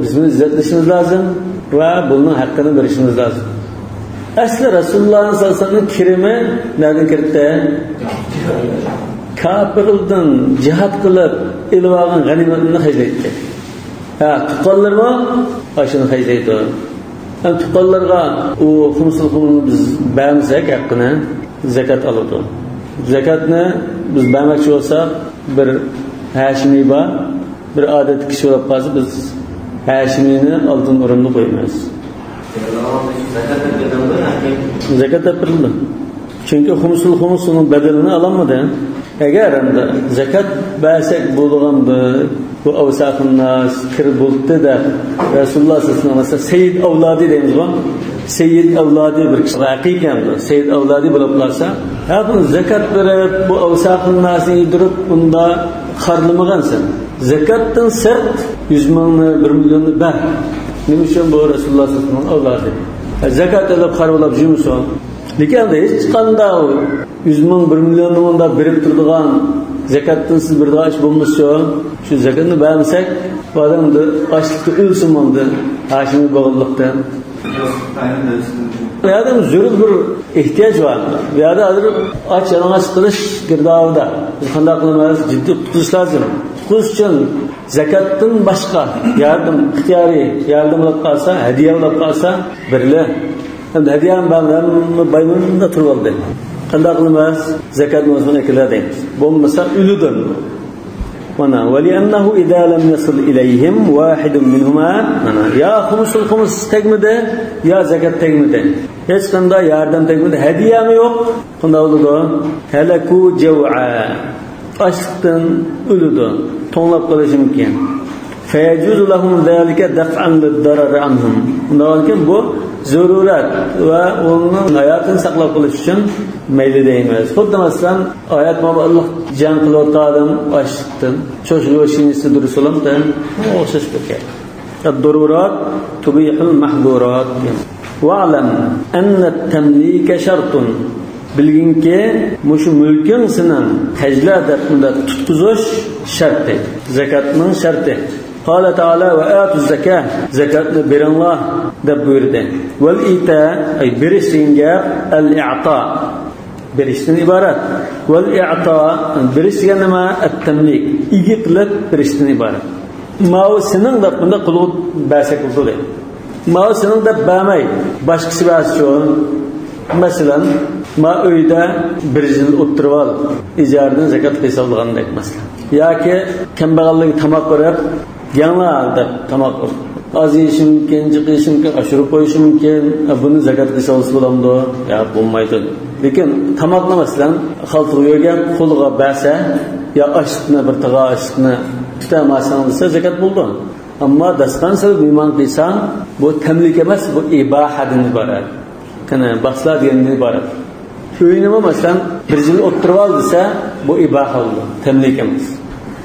بىز بۇنى ئىززەتلىشىمىز لازىم ۋە بۇنىڭ ھەققىنى بېرىشىمىز لازىم. ئەسلى رەسۇلۇللاھ سەللەللاھۇ ئەلەيھى ۋەسەللەمنىڭ كىرىمى نەدىن كىرىپتۇ؟ كاپىرلىقتىن جىھاد قىلىپ ئېلىۋالغان غەنىيمەتنى خەجلەيتتى. ھە، تۇغقانلىرىمۇ ئاشۇنى خەجلەيدۇ. ھەم تۇغقانلىرىغا ئۇ خۇمسۇل خۇمسنى بىز بەرمىسەك ھەققىنى، زەكات ئالىدۇ. زەكاتنى بىز بەرمەكچى بولساق، بىر ھاشىمىي بار، بىر ئادەتتىكى كىشى بولۇپ قالسا، بىز ھاشىمىينى ئالدىن ئورۇندا قويىمىز. زەكات دەپ بېرىلىدۇ. چۈنكى خۇمسۇل خۇمس ئۇنىڭ بەدىلىنى ئالالمىدى. ئەگەر ئەمدى زەكات بەرسەك بولىدىغاندا، بۇ ئەۋساخۇنناس، كىر بولدى دەپ، رەسۇلۇللاھ سەللەللاھۇ ئەلەيھى ۋەسەللەم سەييىد ئەۋلادى دەيمىزغۇ؟ سەييىد ئەۋلادى بىر كىشى، ھەقىقىي ئەمدى سەييىد ئەۋلادى بولۇپ قالسا، ھە، بۇنى زەكات بېرىپ، بۇ ئەۋساخۇنناسنى يېدۈرۈپ، بۇندا خارلىمىغانسەن. زەكاتتىن سىرت يۈز مىڭنى، بىر مىليوننى بەر. نېمە ئۈچۈن؟ بۇ رەسۇلۇللاھ سەللەللاھۇ ئەلەيھى ۋەسەللەمنىڭ ئەۋلادى. زەكات ئېلىپ خار بولاپ يۈرمىسۇن. لېكىن ئەمدى ھېچقانداق يۈز مىڭ، بىر مىليوننى ئۇنداق بېرىپ تۇرىدىغان، زەكاتتىن سىز بېرىدىغان ئىش بولمىسىچۇ؟ شۇ زەكاتنى بەرمىسەك، بۇ ئادەم ئاچلىقتا ئۆلسۇن ئاندىن، ھاشىمىي بولغانلىقتىن. بۇ يەردە زۆرۈر بىر ئېھتىياج بار. بۇ يەردە ھازىر ئاچ يالىڭاچ قېلىش گىردابىدا. بىز قانداق قىلىمىز؟ جىددىي قۇتقۇزۇش لازىم. قۇتقۇزۇش ئۈچۈن زەكاتتىن باشقا ياردەم، ئىختىيارىي ياردەم بولۇپ قالسا، ھەدىيە بولۇپ قالسا، بېرىلە. ئەمدى ھەدىيەم بار، ھەممە بايمۇندا تۇرۇۋالدى. قانداق قىلىمىز؟ زەكات مالىنى ئەكىلە دەيمىز. بولمىسا ئۆلىدۇ. مانا، ولأنه إذا لم يصل إليهم واحد منهما، مانا، يا خۇمسۇل خۇمس تەگمىدى، يا زەكات تەگمىدى. ھېچقانداق ياردەم تەگمىدى، ھەدىيەمۇ يوق. قانداق بولىدۇ؟ هلكوا جوعا. ئاچلىقتىن ئۆلىدۇ. توڭلاپ قېلىشى مۇمكىن. فيجوز لهم ذلك دفعا للضرر عنهم. ئۇنداق بولغاندىكىن بۇ زۆرۈرەت ۋە ئۇنىڭ ھاياتىنى ساقلاپ قېلىش ئۈچۈن مەيلى دەيمىز. خۇددى مەسىلەن، ئايەت مۇبارەك جەڭ قىلىۋاتقان ئادەم ئاچلىقتىن، چوشقا يوشۇنچىسى دۇرۇس بولامدۇ؟ ئوخشاش بىر گەپ. الضرورات تبيح المحظورات. واعلم أن التمليك شرط. بىلگىنكى، مۇشۇ مۈلكۈڭ سېنىڭ، خەجلە دەپ مۇنداق تۇتقۇزۇش شەرتى، زەكاتنىڭ شەرتى. قال تعالى: وآتوا الزكاة، زەكاتنى بېرىڭلار دەپ بۇيرۇدى. والإيتاء، ئەي، بېرىش دېگەن گەپ، الإعطاء، بېرىشتىن ئىبارەت. والإعطاء، بېرىش دېگەن نېمە؟ التمليك، ئىگە قىلىپ بېرىشتىن ئىبارەت. ماۋۇ سېنىڭ دەپ بۇنداق قۇلغا بەرسەك بولىدۇ دەيدۇ. ماۋۇ سېنىڭ دەپ بەرمەي، باشقىسى بەرسىچۇ؟ مەسىلەن، ما ئۆيدە بىر يىل ئولتۇرۇۋال، ئىجارىدىن زەكات قىلساڭ بولغاندەك مەسىلەن. ياكى كەمبەغەللەرگە تاماق بېرىپ، يەڭلار دەپ تاماق ئاز يېيىشى مۇمكىن، جىق يېيىشى مۇمكىن، ئاشۇرۇپ قويۇشى مۇمكىن. بۇنى زەكات قىلسا بولسا بولامدۇ؟ ياق، بولمايدۇ. لېكىن تاماقنى مەسىلەن، خالتىغا يۆگەپ، قۇلغا بەرسە، يا ئاشلىقنى، بىر تاغا ئاشلىقنى تۇتۇۋالساڭ دېسە، زەكات بولىدۇ. ئەمما داستىخان سېلىپ مېھمان قىلساڭ، بۇ تەملىك ئەمەس، بۇ ئىباھەدىن ئىبارەت. قېنى، باقسىلا دېگەندىن ئىبارەت. ئۆينىمۇ، مەسىلەن، بىر يىل ئولتۇرۇۋال دېسە، بۇ ئىباھە بولىدۇ، تەملىك ئەمەس.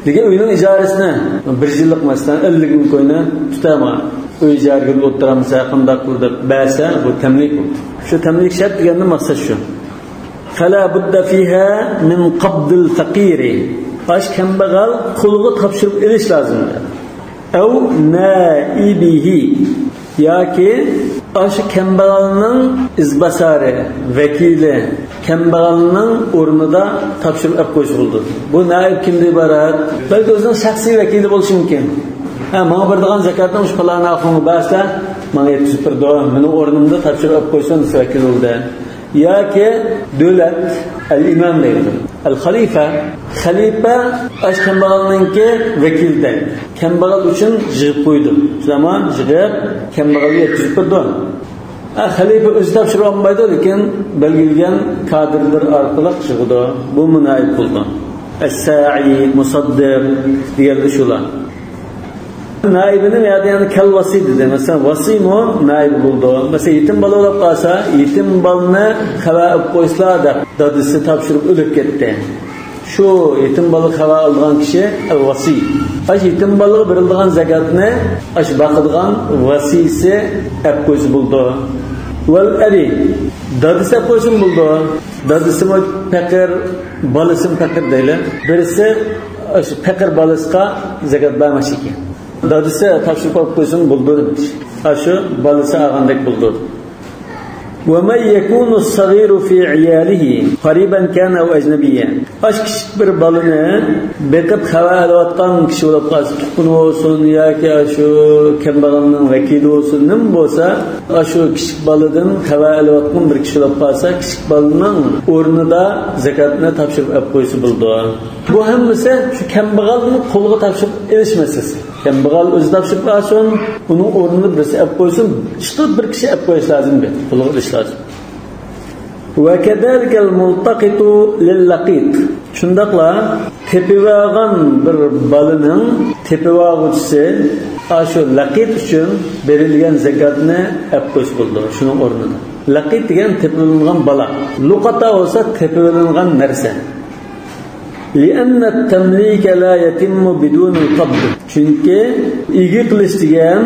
لېكىن ئۆينىڭ ئىجارىسىنى بىر يىللىق، مەسىلەن، ئەللىك مىڭ كوينى تۇتۇۋال، ئۆي ئىجارىگە ئولتۇرامسەن، قانداق قىل دەپ بەرسە، بۇ تەملىك بولىدۇ. شۇ تەملىك شەرت دېگەندىن مەقسەت شۇ. فلا بد فيها من قبض الفقير. ئاش كەمبەغەل قۇلغا تاپشۇرۇپ ئېلىش لازىم. أو نائبه. ياكى ئاشۇ كەمبەغەلنىڭ ئىزباسارى، ۋەكىلى، كەمبەغەلنىڭ ئورنىدا تاپشۇرۇپ ئەپ قويسا بولىدۇ. بۇ نائىب كىمدىن ئىبارەت؟ بەلكى ئۆزىنىڭ شەخسىي ۋەكىلى بولۇشى مۇمكىن. ھە، ماڭا بېرىدىغان زەكاتنى مۇشۇ پالان ئاخۇنغا بەرسە، ماڭا يەتكۈزۈپ بېرىدۇ، مېنىڭ ئورنۇمدا تاپشۇرۇپ ئەپ قويسۇن دېسە ۋەكىل بولدى. ياكى دۆلەت، ئەل-ئىمام دەيدۇ. ئەل-خەلىپە، خەلىپە ئاش كەمبەغەلنىڭكى ۋەكىلى دەيدۇ. كەمبەغەل ئۈچۈن يىغىپ قويدۇم. شۇلارمۇ يىغىپ، كەمبەغەلگە يەتكۈزۈپ بېرىدۇ. ھە، خەلىپە ئۆزى تاپشۇرۇپ ئالمايدۇ، لېكىن بەلگىلىگەن كادىرلىرى ئارقىلىق يىغىدۇ. بۇمۇ نائىب بولىدۇ. ئەس-سائىي، مۇسەددىق دېگەنلەر شۇلار. نائىبىنى يەنى كەل ۋاسىي دېدى. مەسىلەن، ۋاسىيمۇ نائىبى بولىدۇ. مەسىلەن، يېتىم بالا بولۇپ قالسا، يېتىم بالىنى خەۋەر ئېلىپ قويسىلا دەپ، دادىسى تاپشۇرۇپ ئۆلۈپ كەتتى. شۇ يېتىم بالا خەۋەر ئالىدىغان كىشى ۋاسىي. ئاش يېتىم بالىغا بېرىلىدىغان زاكاتنى ئاش باقىدىغان ۋاسىيسى ئەپ قويسا بولىدۇ. ۋەل ئەبى، دادىسى ئەپ قويسىمۇ بولىدۇ. دادىسىمۇ پەقىر، بالىسىمۇ پەقىر دەيلى. بىرسى ئاش پەقىر بالىسىغا زاكات بەرمەكچى ئىكەن. دادىسى تاپشۇرۇپ قويسىمۇ بولىدۇ دېمەكچى. ئاشۇ بالىسى ئالغاندەك بولىدۇ. ومن يكون الصغير في عياله قريبا كان أو أجنبيا. ئاش كىچىك بىر بالىنى بېقىپ خەۋەر ئېلىۋاتقان كىشى بولۇپ قالسا، تۇغقىنى بولسۇن ياكى ئاشۇ كەمبەغەلنىڭ ۋەكىلى بولسۇن، نېمە بولسا، ئاشۇ كىچىك بالىدىن خەۋەر ئېلىۋاتقان بىر كىشى بولۇپ قالسا، كىچىك بالىنىڭ ئورنىدا زاكاتنى تاپشۇرۇپ ئەپ قويسا بولىدۇ. بۇ ھەممىسى شۇ كەمبەغەلنى قولغا تاپشۇرۇپ ئېلىش مەسىلىسى. كەمبەغەل ئۆزى تاپشۇرۇپ ئالسۇن، ئۇنىڭ ئورنىدا بىرسى ئەپ قويسۇن، ئىشقىلىپ بىر كىشى ئەپ قويۇش لازىم، بىر قولغا ئېلىش لازىم. وكذلك الملتقط لللقيط. شۇنداقلا تېپىۋالغان بىر بالىنىڭ تېپىۋالغۇچىسى ئاشۇ لەقىت ئۈچۈن بېرىلگەن زاكاتنى ئەپ قويسا بولىدۇ، شۇنىڭ ئورنىدا. لەقىت دېگەن تېپىۋېلىنغان بالا. لۇقاتا بولسا تېپىۋېلىنغان نەرسە. لأن التمليك لا يتم بدون القبض. چۈنكى ئىگە قىلىش دېگەن،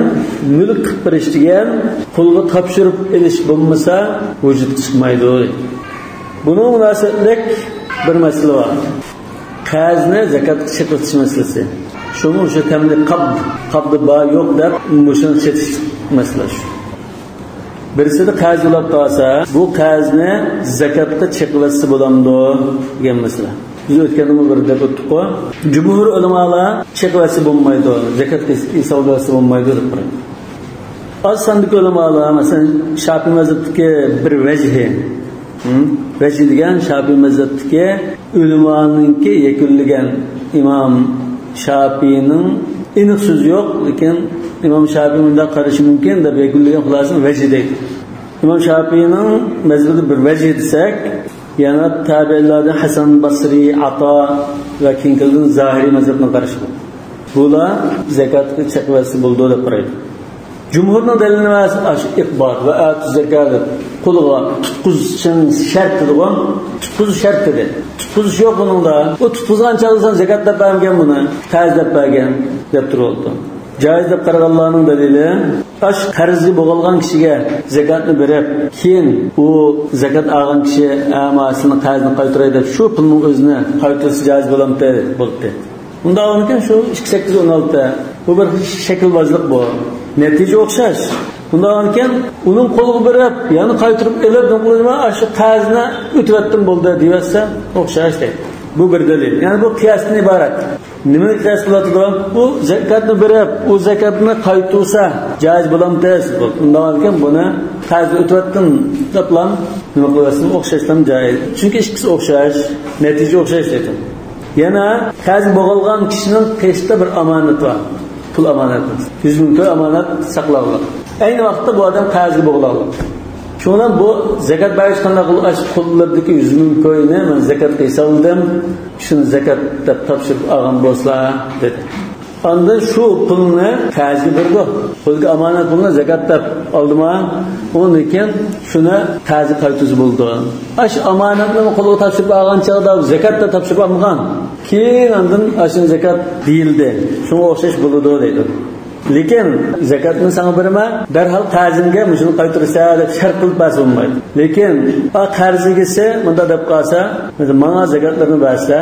مۈلۈك قىلىپ بېرىش دېگەن، قولغا تاپشۇرۇپ ئېلىش بولمىسا ۋۇجۇدقا چىقمايدۇ. بۇنىڭ مۇناسىۋەتلىك بىر مەسىلە بار. قەرزنى زاكاتقا چېقىۋېتىش مەسىلىسى. شۇمۇ شۇ تەملىك قابد، قابدى بار يوق دەپ مۇشۇنى چېتىش مەسىلە شۇ. بىرسىدە قەرز بولۇپ قالسا، بۇ قەرزنى زاكاتقا چېقىۋەتسە بولامدۇ دېگەن مەسىلە. بىز ئۆتكەندىمۇ بىر دەپ ئۆتتۇققۇ. جۇمھۇر ئۆلىمالار چېقىۋەتسە بولمايدۇ، زاكات ھېسابلىۋەتسە بولمايدۇ دەپ قارايدۇ. ئاز ساندىكى ئۆلىمالار، مەسىلەن، شاپىي مەزھەپتىكى بىر ۋەجھى، ھە؟ ۋەجھى دېگەن شاپىي مەزھەپتىكى ئۆلىمانىڭكى يەكۈنلىگەن، ئىمام شاپىينىڭ ئېنىق سۆزى يوق، لېكىن ئىمام شاپىي مۇنداق قارىشى مۇمكىن دەپ يەكۈنلىگەن خۇلاسىنى ۋەجھى دەيدۇ. ئىمام شاپىينىڭ مەزھىپىدە بىر ۋەجھى دېسەك، يەنە تابىئىنلاردىن ھەسەن بەسرى، ئاتا ۋە كېيىنكىلەردىن زاھىرىي مەزھەپنىڭ قارىشى بار. بۇلار زاكاتقا چېقىۋەتسە بولىدۇ دەپ قارايدۇ. جۇمھۇرنىڭ دەلىلى نېمە؟ ئاشۇ ئىقبال ۋە ئاتۇ زاكا دەپ قولىغا تۇتقۇزۇشنىڭ شەرتى دېگەن، تۇتقۇزۇش شەرت دېدى. تۇتقۇزۇش يوق بۇنىڭدا. ئۇ تۇتقۇزغان چاغدا سەن زاكات دەپ بەرمىگەن بۇنى، قەرز دەپ بەرگەن دەپ تۇرۇۋالىدۇ. جايىز دەپ قارىغانلارنىڭ دەلىلى، ئاش قەرزى بولغان كىشىگە زاكاتنى بېرىپ، كېيىن ئۇ زاكات ئالغان كىشى، ئە، مانا سېنىڭ قەرزىنى قايتۇراي دەپ، شۇ پۇلنىڭ ئۆزىنى قايتۇرسا جايىز بولامتى؟ بولدى. ئۇنداق بولغانكەن شۇ ئىككى سەككىز ئون ئالتە، بۇ بىر شەكىلۋازلىق بۇ. نەتىجە ئوخشاش. ئۇنداق بولغانكەن ئۇنىڭ قولىغا بېرىپ، يەنە قايتۇرۇپ ئېلىپ، نېمە قىلىمەن، ئاشۇ قەرزنى ئۆتۈۋەتتىم بولدى دېيىۋەتسە ئوخشاش دەيدۇ. بۇ بىر دەلىل. يەنى بۇ قىياستىن ئىبارەت. نېمىگە قىياس قىلىۋاتىدۇ؟ ئۇ زاكاتنى بېرىپ، ئۇ زاكاتنى قايتۇرسا جايىز بولامتى؟ ئۇنداق بولغانكەن بۇنى قەرزنى ئۆتۈۋەتتىم دەپلا نېمە قىلىۋەتسىمۇ ئوخشاشلا جايىز. چۈنكى ئىككىسى ئوخشاش، نەتىجە ئوخشاش دەيدۇ. يەنە قەرز بولغان كىشىنىڭ قېشىدا بىر ئامانەت بار. پۇل ئامانەت. يۈز مىڭ كوي ئامانەت ساقلاغلىق. ئەينى ۋاقىتتا بۇ ئادەم قەرزگە بوغۇلغلىق. شۇڭا بۇ زاكات بەرگۈچى قانداق قىلىپ، ئاشۇ قوللىرىدىكى يۈز مىڭ كوينى مەن زاكاتقا ھېسابلىدىم، شۇنى زاكات دەپ تاپشۇرۇپ ئالغان بولسىلا دېدى. ئاندىن شۇ پۇلنى قەرزگە بېرىدۇ. قولىدىكى ئامانەت پۇلنى زاكات دەپ ئالدىما، ئۇندىن كېيىن شۇنى قەرزگە قايتۇرسا بولىدۇ. ئاشۇ ئامانەتنى قولىغا تاپشۇرۇپ ئالغان چاغدا زاكات دەپ تاپشۇرۇپ ئالمىغان. كېيىن ئاندىن ئاشۇنى زاكات دېيىلدى. شۇڭا ئوخشاش بولىدۇ دەيدۇ. لېكىن زاكاتنى ساڭا بېرىمەن، دەرھال قەرزىڭگە مۇشۇنى قايتۇرىسەن دەپ شەرت قىلىپ بەرسە بولمايدۇ. لېكىن ئا قەرز ئىگىسى مۇنداق دەپ قالسا، مەسىلەن، ماڭا زاكاتلىرىنى بەرسە،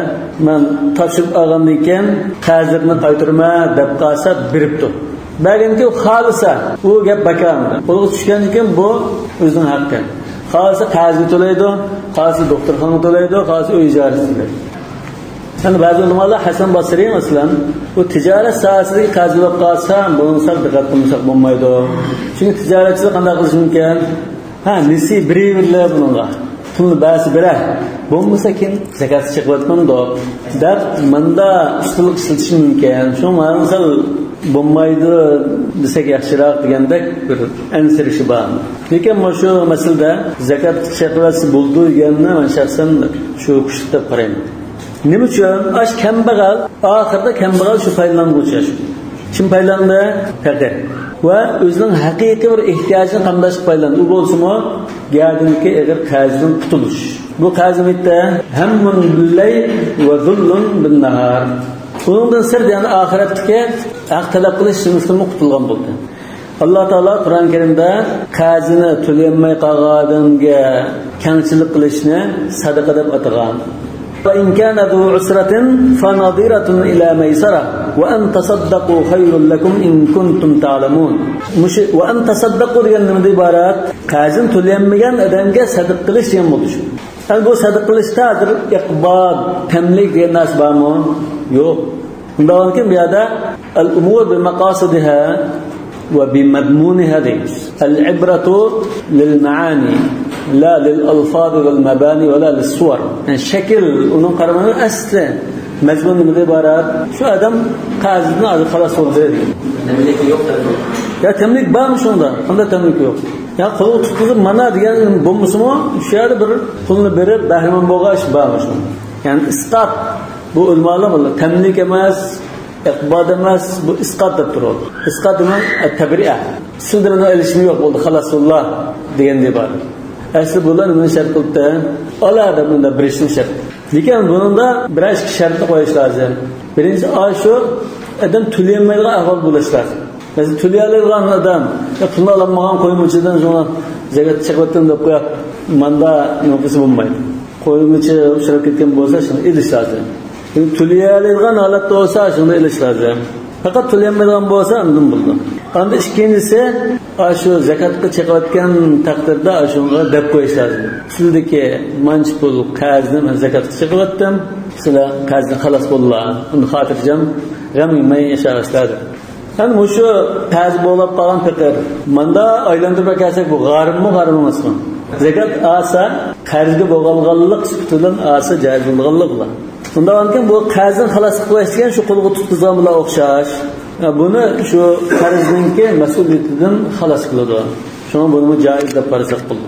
مەن تاپشۇرۇپ ئالغاندىن كېيىن قەرزلىرىنى قايتۇرىمەن دەپ قالسا بېرىپتۇ. بەرگەندىن كېيىن خالىسا، ئۇ گەپ بىكار. قولىغا چۈشكەندىن كېيىن بۇ ئۆزىنىڭ ھەققى. خالىسا قەرزگە تۆلەيدۇ، خالىسا دوختۇرخانىغا تۆلەيدۇ، خالىسا ئۆي ئىجارىسىگە تۆلەيدۇ. يەنى بەزى ئۆلىمالار، ھەسەن باسرى مەسىلەن، بۇ تىجارەت ساھەسىدىكى قەرز بولۇپ قالسا، بۇنىڭغا سەل دىققەت قىلمىساق بولمايدۇ. چۈنكى تىجارەتچىلەر قانداق قىلىشى مۇمكىن؟ ھە، نېسى بېرىۋېرىلە بۇنىڭغا. پۇلنى بەرسە بېرە. بولمىسا كېيىن زاكاتقا چېقىۋەتمەمدۇ دەپ ماندا ئۇستىلىق ئىشلىتىشى مۇمكىن. شۇڭا مانا سەل بولمايدۇ دېسەك ياخشىراق دېگەندەك بىر ئەنسىرىشى بار. لېكىن مۇشۇ مەسىلىدە زاكاتقا چېقىۋەتسە بولىدۇ دېگەننى مەن شەخسەن شۇ كۈچلۈك دەپ قارايمەن. نېمە ئۈچۈن؟ ئاش كەمبەغەل، ئاخىرىدا كەمبەغەل شۇ پايدىلانغۇچى شۇ. كىم پايدىلاندى؟ پەقىر. ۋە ئۆزىنىڭ ھەقىقىي بىر ئېھتىياجىنى قامداشقا پايدىلاندى. ئۇ بولسىمۇ گەدىنىدىكى ئېغىر قەرزدىن قۇتۇلۇش. بۇ قەرز نېمە؟ ھەممۇن بىللەيل ۋە زۇللۇن بىنناھار. ئۇنىڭدىن سىرت، يەنى ئاخىرەتتىكى ھەق تەلەپ قىلىش زىممىسىدىنمۇ قۇتۇلغان بولدى. ئاللا تائالا قۇرئان كەرىمدە قەرزىنى تۆلىيەلمەي قالغان ئادەمگە كەڭچىلىك قىلىشنى سەدىقە دەپ ئاتىغان. فإن كان ذو عسرة فنظرة إلى ميسرة وأن تصدقوا خير لكم إن كنتم تعلمون. مۇشۇ ۋە ئەن تەسەددەقۇ دېگەن نېمىدىن ئىبارەت؟ قەرزىنى تۆلىيەلمىگەن ئادەمگە سەدىقە قىلىش دېگەن بولدى شۇ. ئەمدى بۇ سەدىقە قىلىشتا ھازىر ئىقبال، تەملىك دېگەن نەرسە بارمۇ؟ يوق. شۇنداق بولغاندىكىن بۇ يەردە الأمور بمقاصدها وبمضمونها دەيمىز. العبرة للمعاني لا للألفاظ والمباني ولا للصور. يەنى شەكىل، ئۇنىڭ قارىمىغان ئەسلى مەزمۇن نېمىدىن ئىبارەت؟ شۇ ئادەم قەرزىدىن ھازىر خالاس بولدى. تەملىكى يوق، تەملىك. يا تەملىك بارمۇ شۇندا؟ قانداق تەملىك يوق؟ يا قولغا تۇتقۇزۇپ مانا دېگەن بولمىسىمۇ، شۇ يەردە بىر پۇلنى بېرىپ بەھرىمەن بولغان ئىش بارمۇ شۇندا؟ يەنى ئىسقات. بۇ ئۆلىمالار بۇلار تەملىك ئەمەس، ئىقبال ئەمەس، بۇ ئىسقات دەپ تۇرىدۇ. ئىسقات دېگەن تەبرىئە. سىلدە مېنىڭ ئېلىشىم يوق، بولدى، خالاس بوللا دېگەندە بار. ئەسلى بۇلار نېمىنى شەرت قىلىپتۇ؟ ئالا دەپ مۇنداق بېرىشنى شەرت. لېكىن بۇنىڭدا بىرەر ئىككى شەرتنى قويۇش لازىم. بىرىنچىسى، ئاشۇ ئادەم تۆلىيەلمەيدىغان ئەھۋال بولۇش لازىم. مەسىلەن، تۆلىيەلەيدىغان ئادەم، يا پۇلنى ئالالمىغان قويمىچىدىن شۇڭا زەكات چىقىۋەتتىم دەپ قويۇپ، ماندا نېمە قىلسا بولمايدۇ. قويمىچى ئۇچراپ كەتكەن بولسا، شۇنى ئېلىش لازىم. تۆلىيەلەيدىغان ھالەتتە بولسا، شۇنى ئېلىش لازىم. پەقەت تۆلىيەلمەيدىغان بولسا، ئاندىن بولىدۇ. ئاندىن ئىككىنچىسى، ئاشۇ زەكاتقا چىقىۋەتكەن تەقدىردە، ئاشۇنىڭغا دەپ قويۇش لازىم. سىلدىكى مانچە پۇل قەرزنى مەن زەكاتقا چىقىۋەتتىم. سىلەر قەرزدىن خالاس بوللا. ئۇنى خاتىرجەم، غەم يېمەي ياشاۋېرىش لازىم. يەنى مۇشۇ قەرز بوغلاپ قالغان پېقىر. ماندا ئايلاندۇرۇپ ئەكەلسەك، بۇ غارىممۇ، غارىم ئەمەسمۇ؟ زەكات ئالسا، قەرزگە بوغالغانلىق سۈپىتى بىلەن ئالسا، جايىز بولىدىغانلىقى بار. ئۇنداق بولغاندىكىن بۇ قەرزدىن خالاس قىلىپ قويۇش دېگەن شۇ قولغا تۇتقۇزغان بىلەن ئوخشاش. بۇنى شۇ قەرزنىڭكى مەسئۇلىيىتىدىن خالاس قىلىدۇ. شۇڭا بۇنىمۇ جائىز دەپ قارىساق بولىدۇ.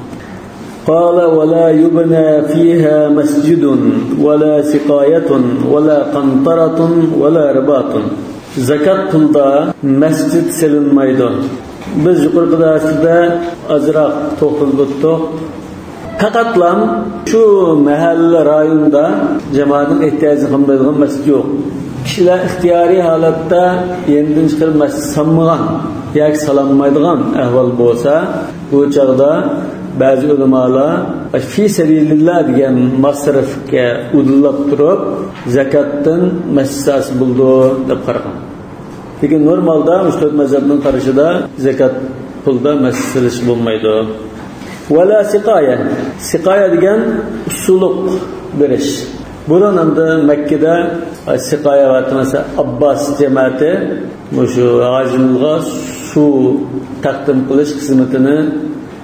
قال ولا يبنى فيها مسجد ولا سقاية ولا قنطرة ولا رباط. زاكات پۇلدا مەسچىت سېلىنمايدۇ. بىز يۇقىرىقى دەرسلەردە ئازراق توختىلىپ ئۆتتۇق. پەقەتلا شۇ مەھەللە رايوندا جامائەتنىڭ ئېھتىياجىنى قامدايدىغان مەسچىت يوق. كىشىلەر ئىختىيارىي ھالەتتە يېنىدىن چىقىرىپ مەسچىت سالمىغان ياكى سالالمايدىغان ئەھۋال بولسا، بۇ چاغدا بەزى ئۆلىمالار في سبيل الله دېگەن مەسرەپكە ئۇدۇللاپ تۇرۇپ، زاكاتتىن مەسچىت سالسا بولىدۇ دەپ قارىغان. لېكىن نورمالدا مۇشۇ تۆت مەزھەپنىڭ قارىشىدا زاكات پۇلدا مەسچىت سېلىشقا بولمايدۇ. ولا سقاية. سقاية دېگەن سۇلۇق بېرىش. بۇرۇن ئەمدى مەككىدە سقاية ۋە مەسىلەن ئابباس جەمەتى مۇشۇ ھاجىملارغا سۇ تەقدىم قىلىش خىزمىتىنى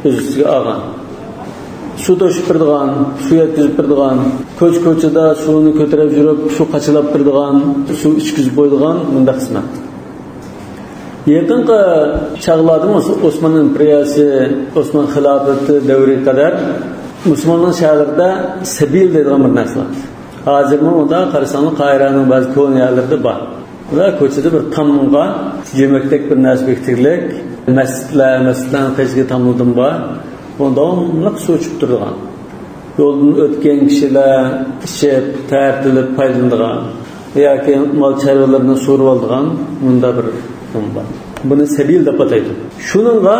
ئۆز ئۈستىگە ئالغان. سۇ توشۇپ بېرىدىغان، سۇ يەتكۈزۈپ بېرىدىغان، كوچا-كوچىدا سۇنى كۆتۈرۈپ يۈرۈپ، سۇ قاچىلاپ بېرىدىغان، سۇ ئىچكۈزۈپ قويىدىغان مۇنداق خىزمەت. يېقىنقى چاغلاردا ئوس-، ئوسمان ئىمپېرىيەسى، ئوسمان خىلاپىتى دەۋرىگە قەدەر مۇسۇلمانلارنىڭ شەھەرلىرىدە سەبىل دەيدىغان بىر نەرسە بار. ھازىرمۇ ئۇنداق قارىساڭلار، قاھىرەنىڭ بەزى كونا يەرلىرىدە بار. ئۇلار كوچىدا بىر تامغا جۆمەكتەك بىر نەرسە بېكىتىلگەن. مەسچىتلەر، مەسچىتلەرنىڭ قېشىدىكى تاملىرىدىن بار. بۇ داۋاملىق سۇ ئىچىپ تۇرىدىغان. يولدىن ئۆتكەن كىشىلەر ئىچىپ، تەرەتلىنىپ پايدىلىنىدىغان ياكى مال چارۋىلىرىنى سۇغۇرۇۋالىدىغان مۇنداق بىر نېمە بار. بۇنى سەبىل دەپ ئاتايدۇ. شۇنىڭغا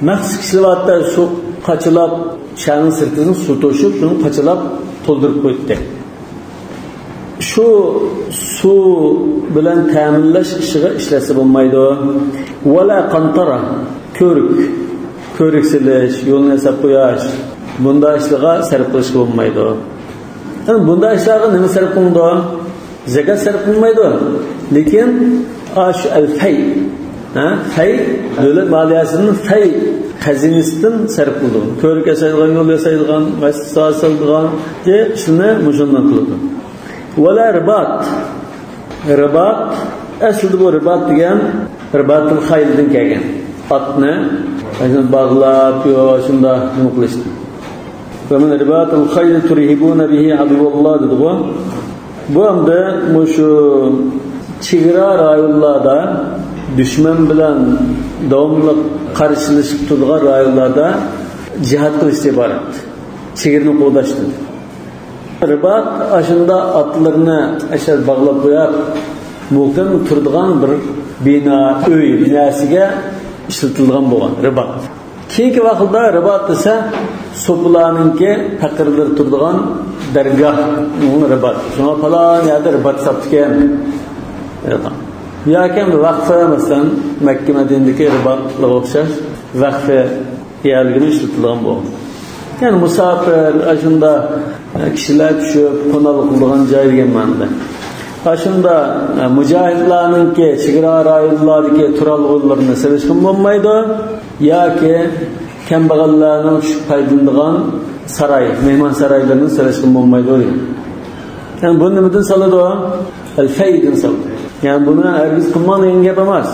مەخسۇس كىشىلەر بار، سۇ قاچىلاپ، شەھەرنىڭ سىرتىدىن سۇ توشۇپ، شۇنى قاچىلاپ تولدۇرۇپ قوياتتى. شۇ سۇ بىلەن تەمىنلەش ئىشىغا ئىشلەتسە بولمايدۇ. ولا قنطرة، كۆۋرۈك، كۆۋرۈك سېلىش، يولنى ياساپ قويۇش، بۇنداق ئىشلارغا سەرپ قىلىشقا بولمايدۇ. يەنى بۇنداق ئىشلارغا نېمە سەرپ قىلىنىدۇ؟ زاكات سەرپ قىلىنمايدۇ. لېكىن ئاشۇ ئەل فەي، ھە، فەي، دۆلەت مالىيەسىدىن، فەي خەزىنىسىدىن سەرپ قىلىدۇ. كۆۋرۈك ياسايدىغان، يول ياسايدىغان، مەسچىت سالىدىغان ئىشلارنى مۇشۇنداق قىلىدۇ. ۋەلا رىبات. رىبات، ئەسلىدە بۇ رىبات دېگەن رىباتۇل خەيلدىن كەلگەن. ئاتنى باغلاپ، يو، شۇنداق نېمە قىلىشتىن. ومن رباط الخيل ترهبون به عدو الله دېدىغۇ. بۇ ئەمدى مۇشۇ چېگرا رايونلاردا دۈشمەن بىلەن داۋاملىق قارشىلىشىپ تۇرىدىغان رايونلاردا جىھاد قىلىشتىن ئىبارەت. چېگرىنى قوغداشتىن. رىبات ئاشۇنداق ئاتلىرىنى ئەشەدە باغلاپ قويۇپ، مۇقىم تۇرىدىغان بىر بىنا، ئۆي بىناسىگە ئىشلىتىلىدىغان بولغان رىبات. كېيىنكى ۋاقىتتا رىبات دېسە، سوپىلارنىڭكى پەقىرلىرى تۇرىدىغان دەرگاھ، رىبات. شۇڭا پالان يەردە رىبات ساپتىكەن. ياكى ۋەقفە، مەسىلەن، مەككە مەدىنىدىكى رىباتلارغا ئوخشاش ۋەقفە يەرلىرىنى ئىشلىتىدىغان بولغان. يەنى مۇساپىر، ئاشۇنداق كىشىلەر چۈشۈپ، قوناقلىق قىلىدىغان جاي دېگەن مەنىدە. ئاشۇنداق مۇجاھىدلارنىڭكى چېگرا رايونلاردىكى تۇرالغۇلىرىنى سېلىشقىمۇ بولمايدۇ. ياكى كەمبەغەللەرنىڭ چۈشۈپ پايدىلىنىدىغان ساراي، مېھمان سارايلىرىنى سېلىشقىمۇ بولمايدۇ دېگەن. يەنى بۇنى نېمىدىن سالىدۇ؟ ئەل-فەيدىن سالىدۇ. يەنى بۇنى ھەرگىز قىلماڭ دېگەن گەپ ئەمەس.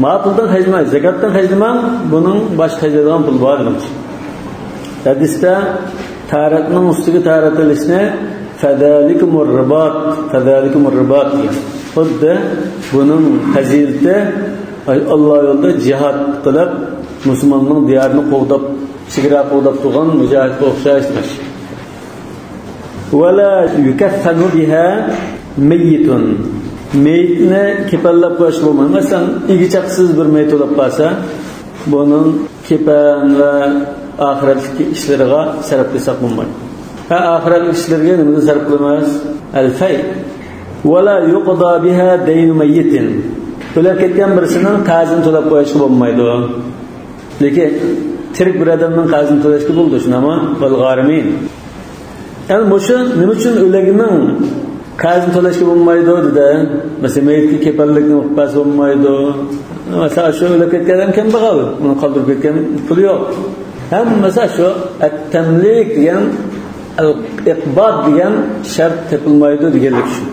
ما پۇلدىن خەجلىمەڭ، زاكاتتىن خەجلىمەڭ، بۇنىڭ باشقا خەجلەيدىغان پۇلى بار دېمەكچى. ھەدىستە تارىقنىڭ ئۈستىگە تارىق ئېلىشنى فەزالىكۇمۇر رىبات، فەزالىكۇمۇر رىبات دېگەن. خۇددى بۇنىڭ پەزىلىتى ئاللا يولىدا جىھاد قىلىپ، مۇسۇلماننىڭ دىيارىنى قوغداپ، چېگرا قوغداپ تۇرغان مۇجاھىدقا ئوخشاش دېمەكچى. ۋەلا يۇكەففەنۇ بىھا مەييىتۇن. مېيىتنى كېپەنلەپ قويۇشقا بولمايدۇ. مەسىلەن، ئىگە-چاقىسىز بىر مېيىت ئۆلۈپ قالسا، بۇنىڭ كېپەن ۋە ئاخىرەتلىك ئىشلىرىغا سەرپ قىلساق بولمايدۇ. ھە، ئاخىرەتلىك ئىشلىرىغا نېمىدىن سەرپ قىلىمىز؟ ئەل-فەي. ۋەلا يۇقدا بىھا دەينۇ مەييىتىن. ئۆلۈپ كەتكەن بىرسىنىڭ قەرزىنى تۆلەپ قويۇشقا بولمايدۇ. لېكىن تىرىك بىر ئادەمنىڭ قەرزىنى تۆلەشكە بولىدۇ، شۇنداقمۇ؟ ۋەل غارىمىن. يەنى مۇشۇ نېمە ئۈچۈن ئۆلۈكنىڭ قەرزىنى تۆلەشكە بولمايدۇ دېدى. مەسىلەن، مېيىتكە كېپەنلىكنى قىلىپ بەرسە بولمايدۇ. مەسىلەن، شۇ ئۆلۈپ كەتكەن ئادەم كەمبەغەل، ئۇنى قالدۇرۇپ كەتكەن پۇلى يوق. ھەممىسى شۇ ئەت-تەملىك دېگەن، ئىقبات دېگەن شەرت تېپىلمايدۇ دېگەنلىك شۇ.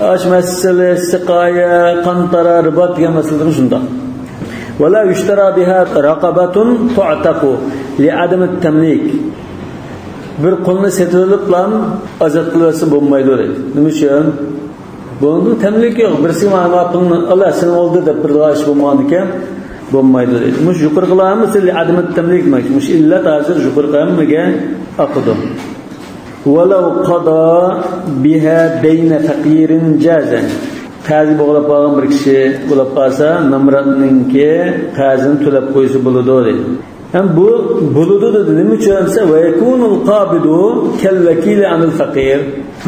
ئاش مەسىلە، سىقايە، قانتارا، رىبات دېگەن مەسىلىدىمۇ شۇنداق. ۋەلا يۇشتەرا بىھا رەقەبەتۇن تۇئتەقۇ لىئەدەمىت تەملىك. بىر قۇلنى سېتىۋېلىپلا ئازاد قىلىۋەتسە بولمايدۇ دەيدۇ. نېمە ئۈچۈن؟ بۇنىڭدا تەملىك يوق. بىرسىگە مانا پۇلنى ئالا، سېنىڭ بولدى دەپ بېرىدىغان ئىش بولمىغاندىكىن بولمايدۇ دەيدۇ. مۇشۇ يۇقىرىقىلار ھەممىسى لىئەدەمىت تەملىك دېمەك. مۇشۇ ئىللەت ھازىر يۇقىرىقى ھەممىگە ئاقىدۇ. ۋەلەۋ قادا بىھا دەينە فەقىرىن جازە. قەرزى بوغۇلۇپ قالغان بىر كىشى بولۇپ قالسا، نامراتنىڭكى قەرزىنى تۆلەپ قويسا بولىدۇ دەيدۇ. ھەم بۇ بولىدۇ دېدى. نېمە ئۈچۈن دېسە، ۋە يەكۇنۇل قابىدۇ كەل ۋەكىلى ئانىل فەقىر.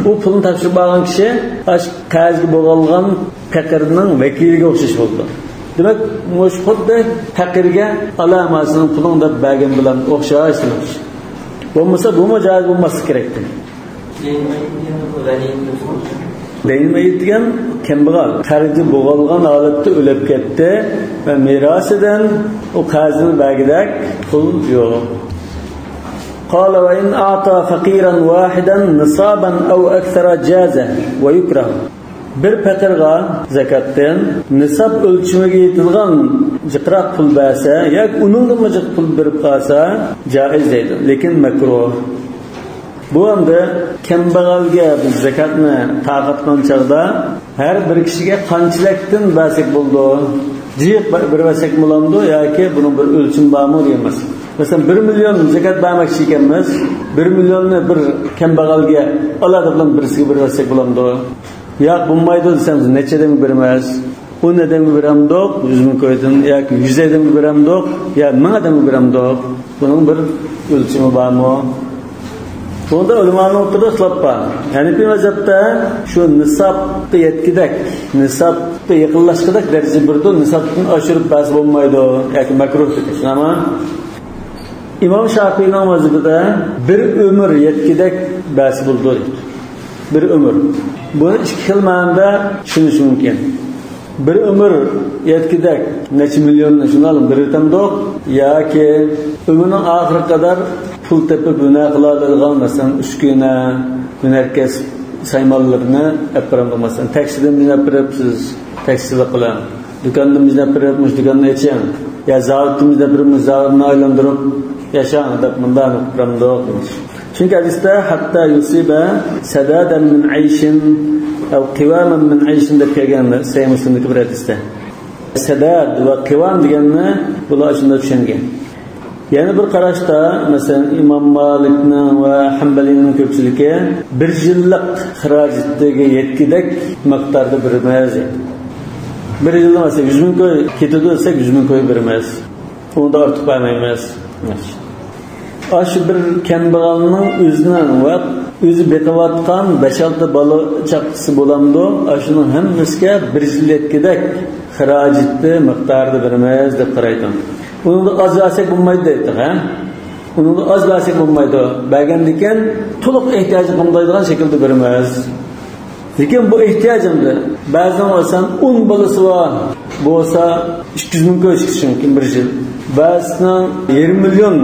ئۇ پۇلنى تاپشۇرۇپ ئالغان كىشى ئاش قەرزگە بوغۇلغان پەقىرنىڭ ۋەكىلىگە ئوخشاش بولىدۇ. دېمەك، مۇشۇ خۇددى پەقىرگە ئالا مانا سېنىڭ پۇلۇڭ دەپ بەرگەن بىلەن ئوخشاش دېمەكچى. بولمىسا بۇمۇ جائىز بولماسلىقى كېرەكتى. دەينۇ مەييىت دېگەن كەمبەغەل، قەرزى بوغۇلغان ھالەتتە ئۆلۈپ كەتتى ۋە مىراسىدىن ئۇ قەرزنى بەرگۈدەك پۇل يوق. قال وإن أعطى فقيرا واحدا نصابا أو أكثر جاز ويكره. بىر پەقىرغا زاكاتتىن نىساب ئۆلچىمىگە يېتىدىغان جىقراق پۇل بەرسە ياكى ئۇنىڭدىنمۇ جىق پۇل بېرىپ قالسا جائىز دەيدۇ، لېكىن مەكرۇھ. بۇ ئەمدى كەمبەغەلگە بىز زاكاتنى تارقاتقان چاغدا ھەر بىر كىشىگە قانچىلىكتىن بەرسەك بولىدۇ؟ جىق بېرىۋەرسەك بولامدۇ ياكى بۇنىڭ بىر ئۆلچىمى بارمۇ دېگەن مەسىلە. مەسىلەن، بىر مىليون زاكات بەرمەكچى ئىكەنمىز، بىر مىليوننى بىر كەمبەغەلگە ئالا دەپلا بىرسىگە بېرىۋەرسەك بولامدۇ؟ ياق، بولمايدۇ دېسەم، نەچچە ئادەمگە بېرىمىز؟ ئون ئادەمگە بېرەمدۇق، يۈز مىڭ كويدىن ياكى يۈز ئادەمگە بېرەمدۇق، يا مىڭ ئادەمگە بېرەمدۇق؟ بۇنىڭ بىر ئۆلچىمى بارمۇ؟ بۇندا ئۆلىمانىڭ ئوتتۇرىدا ئىختىلاپ بار. ھەنىپىي مەزھەپتە شۇ نىسابقا يەتكۈدەك، نىسابقا يېقىنلاشقۇدەك دەرىجە بېرىدۇ، نىسابتىن ئاشۇرۇپ بەرسە بولمايدۇ ياكى مەكرۇھ دەيدۇ. شۇنداقمۇ؟ ئىمام شافىئىنىڭ مەزھىپىدە بىر ئۆمۈر يەتكۈدەك بەرسە بولىدۇ دەيدۇ. بىر ئۆمۈر. بۇنى ئىككى خىل مەنىدە چۈشىنىش مۇمكىن. بىر ئۆمۈر يەتكۈدەك نەچچە مىليوننى شۇنداق بېرىۋېتەمدۇق ياكى ئۆمرىنىڭ ئاخىرىغا قەدەر پۇل تېپىپ ھۈنەر قىلالايدىغان، مەسىلەن، ئۈسكۈنە، ھۈنەركەسىپ سايمانلىرىنى ئەپ بېرەمدۇق، مەسىلەن، تەكسىدىن بىزنى ئەپ بېرىپ سىز تەكسىچىلىك قىلىڭ. دۇكاندىن بىزنى ئەپ بېرىپ، مۇشۇ دۇكاننى ئېچىڭ. يا زاۋۇتتىن بىزنى ئەپ بېرىپ، مۇشۇ زاۋۇتنى ئايلاندۇرۇپ ياشاڭ دەپ مۇنداق قىلىمدۇق. چۈنكى ھەدىستە، ھەتتا يۇسىبە سەدەدەن مىن ئەيشىن، قواما من عيش دەپ كەلگەن سەھىھ مۇسلىمدىكى بىر ھەدىستە. سەدەد ۋە قىۋام دېگەننى بۇلار شۇنداق چۈشەنگەن. يەنە بىر قاراشتا، مەسىلەن، ئىمام مالىكنىڭ ۋە ھەمبەلىينىڭ كۆپچىلىكى بىر يىللىق خىراجىتىگە يەتكۈدەك مىقداردا بېرىمىز دەيدۇ. بىر يىلدا، مەسىلەن، يۈز مىڭ كوي كېتىدۇ دېسەك، يۈز مىڭ كوي بېرىمىز. ئۇنىڭدىن ئارتۇق بەرمەيمىز. ئاشۇ بىر كەمبەغەلنىڭ ئۆزىنىڭ ۋە ئۆزى بېقىۋاتقان بەش-ئالتە بالا چاقىسى بولامدۇ؟ ئاشۇنىڭ ھەممىسىگە بىر يىل يەتكۈدەك خىراجىتى مىقدارىدا بېرىمىز دەپ قارايدۇ. ئۇنىڭدا ئاز بەرسەك بولمايدۇ دەيدۇ، ھە؟ ئۇنىڭدا ئاز بەرسەك بولمايدۇ. بەرگەندىكىن تولۇق ئېھتىياجنى قامدايدىغان شەكىلدە بېرىمىز. لېكىن بۇ ئېھتىياج ئەمدى. بەزىنىڭ مەسىلەن ئون بالىسى بار بولسا، ئىككى يۈز مىڭ كوي چىقىشى مۇمكىن بىر يىل. بەزىسىنىڭ يېرىم مىليون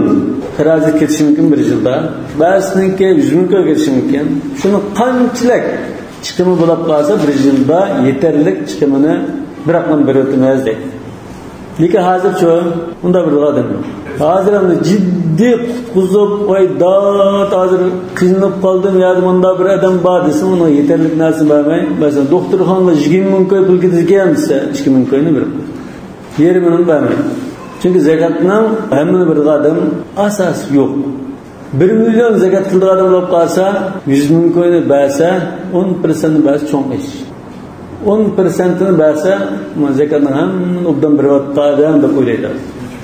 خىراجەت كېتىشى مۇمكىن بىر يىلدا. بەزىسىنىڭكى يۈز مىڭ كوي كېتىشى مۇمكىن. شۇنىڭ قانچىلىك چىقىمى بولۇپ قالسا، بىر يىلدا يېتەرلىك چىقىمىنى بىراقلا بېرىۋېتىمىز دەيدۇ. لېكىن ھازىرچۇ، ئۇنداق بىر ئادەم يوق. ھازىر ئەمدى جىددىي قۇتقۇزۇپ، ۋاي دات، ھازىر قىينىلىپ قالدىم، يا مۇنداق بىر ئادەم بار دېسە، ئۇنىڭ يېتەرلىك نەرسىنى بەرمەي، مەسىلەن، دوختۇرخانىغا يىگىرمە مىڭ كوي پۇل كېتىدىكەن دېسە، ئىككى مىڭ كوينى بېرىپ قويىدۇ. يېرىمىنى بەرمەيدۇ. چۈنكى زەكاتنىڭ ھەممىنى بېرىدىغان ئادەم ئاساسى يوق. بىر مىليون زەكات قىلىدىغان ئادەم بولۇپ قالسا، يۈز مىڭ كوينى بەرسە، ئون پىرسەنت بەرسە چوڭ ئىش. ئون پىرسەنتىنى بەرسە، زەكاتنىڭ ھەممىنى ئوبدان بېرىۋاتقان ئادەم دەپ ئويلايدۇ.